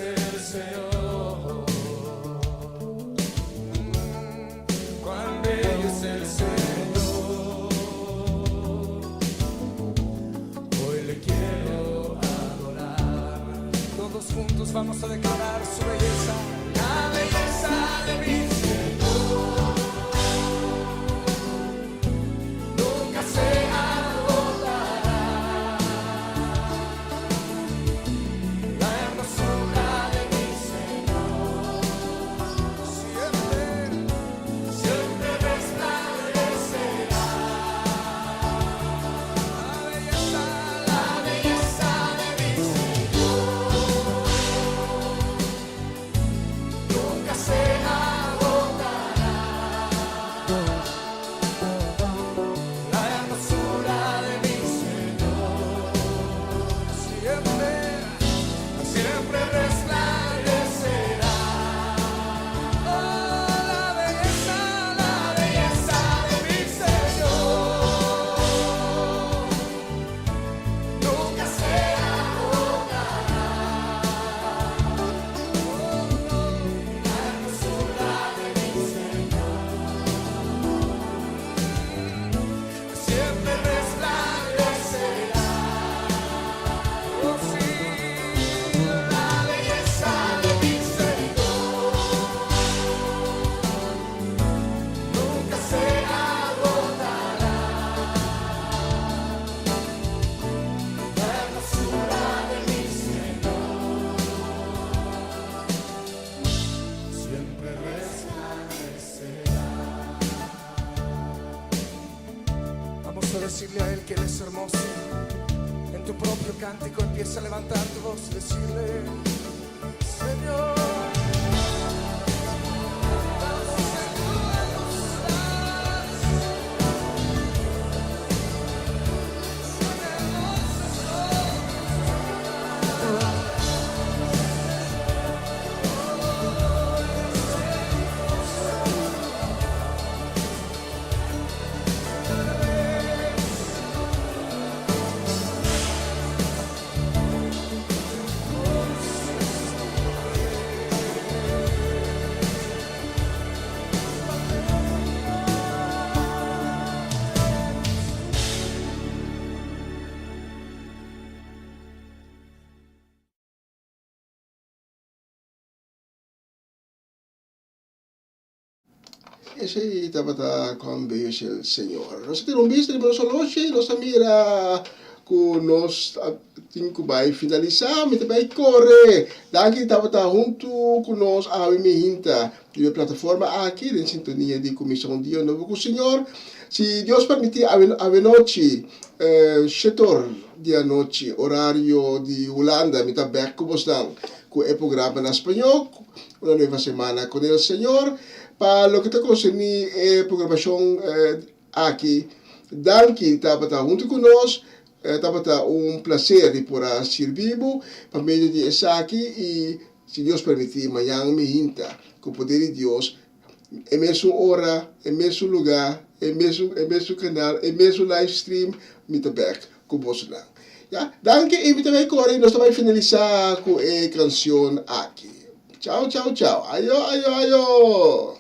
decirle a Él que Él es hermoso. En tu propio cántico empieza a levantar tu voz y decirle, Señor. Esei tabata Cuán bello es el Señor. Nos a tira un bista riba nos oloshi i nos a mira ku nos tin ku bai finalisá. Mi ta bai kore. Danki tabata huntu ku nos awe mi hinta riba e plataforma aki den sintonia di Kuminsá un Dia Nobo ku Señor. Si Dios permití awe awenochi shetor di anochi orario di Hulanda mi ta bèk ku bosnan ku e programa na spañó. Una nueva semana con el Señor. Pa loke ta concerni e programacion aki, danki tabata hunto cu nos. Tabata un placer di por a sirbi bo pa medio di esaki y si Dios permiti mañan mi hinta cu poder di Dios e mesun ora, e mesun lugar, e mesun e mesun canal, e mesun live stream mi ta bek cu bosonan. Ya, danki y mi ta bay core y nos ta bay finalisa cu e cancion aki. Chao, chao, chao. Ayo, ayo, ayo.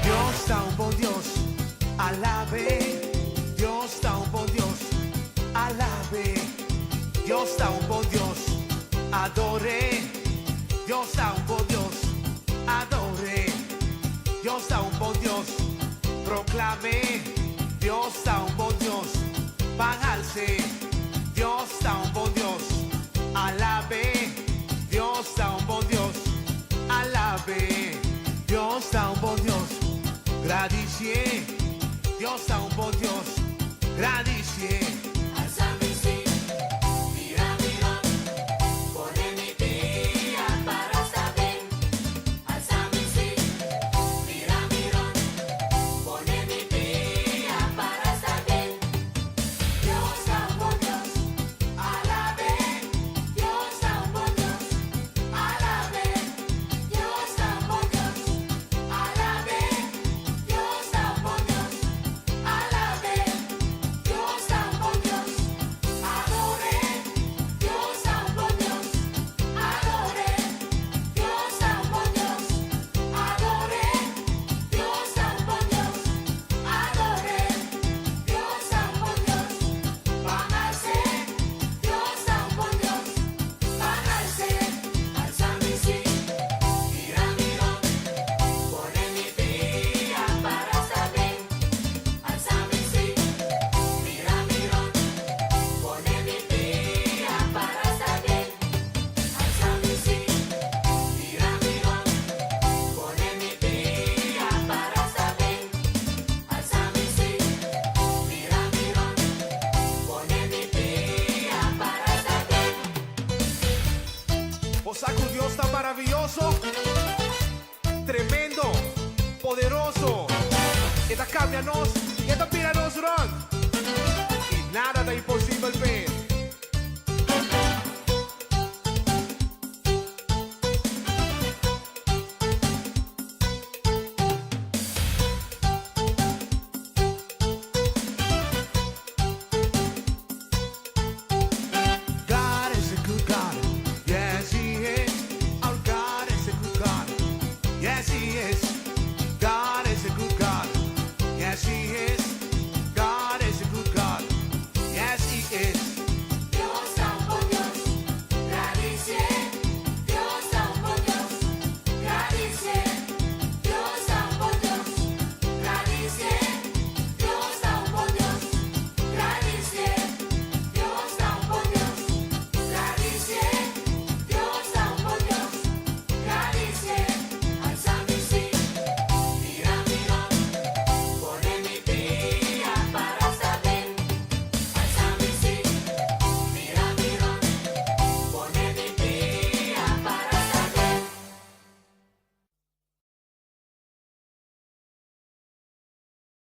Dios ta un bon Dios, alabe. Dios ta un bon Dios, alabe. Dios ta un bon Dios, adore. Dios ta un bon Dios, adore. Dios ta un bon Dios, proclame. Dios ta un bon Dios, ban alce. Dios ta un bon Dios, alabe. Dios ta un bon Dios, alabe. Dios ta un bon Dios, gradicie. Dios ta un bon Dios, gradicie. Alsa mi sí, mira mi rònt, pone mi pia para sta ben. Alsa mi sí, mira mi rònt, pone mi pia para sta ben. Dios ta un bon Dios, alabe. Dios ta un bon Dios, alabe. Dios ta un bon Dios, alabe. Dios ta un bon Dios, alabe. Dios ta un bon Dios, adore. Dios ta un bon Dios, adore. Dios ta un bon Dios, adore. Dios ta un bon Dios, adore. Dios ta un bon Dios, ban als'é. Dios ta un bon Dios, ban als'é. Alsa mi sí, mira mi rònt, pone mi pia para sta ben. Alsa mi sí, mira mi rònt, pone mi pia para sta ben. Alsa mi sí, mira mi rònt, pone mi pia para sta ben. Alsa mi sí, mira mi rònt, pone mi pia para sta ben. Bo sa ku Dios ta maravioso, tremendo, poderoso. E ta kambia nos i e ta bira nos rònt. I nada ta imposibel p'e.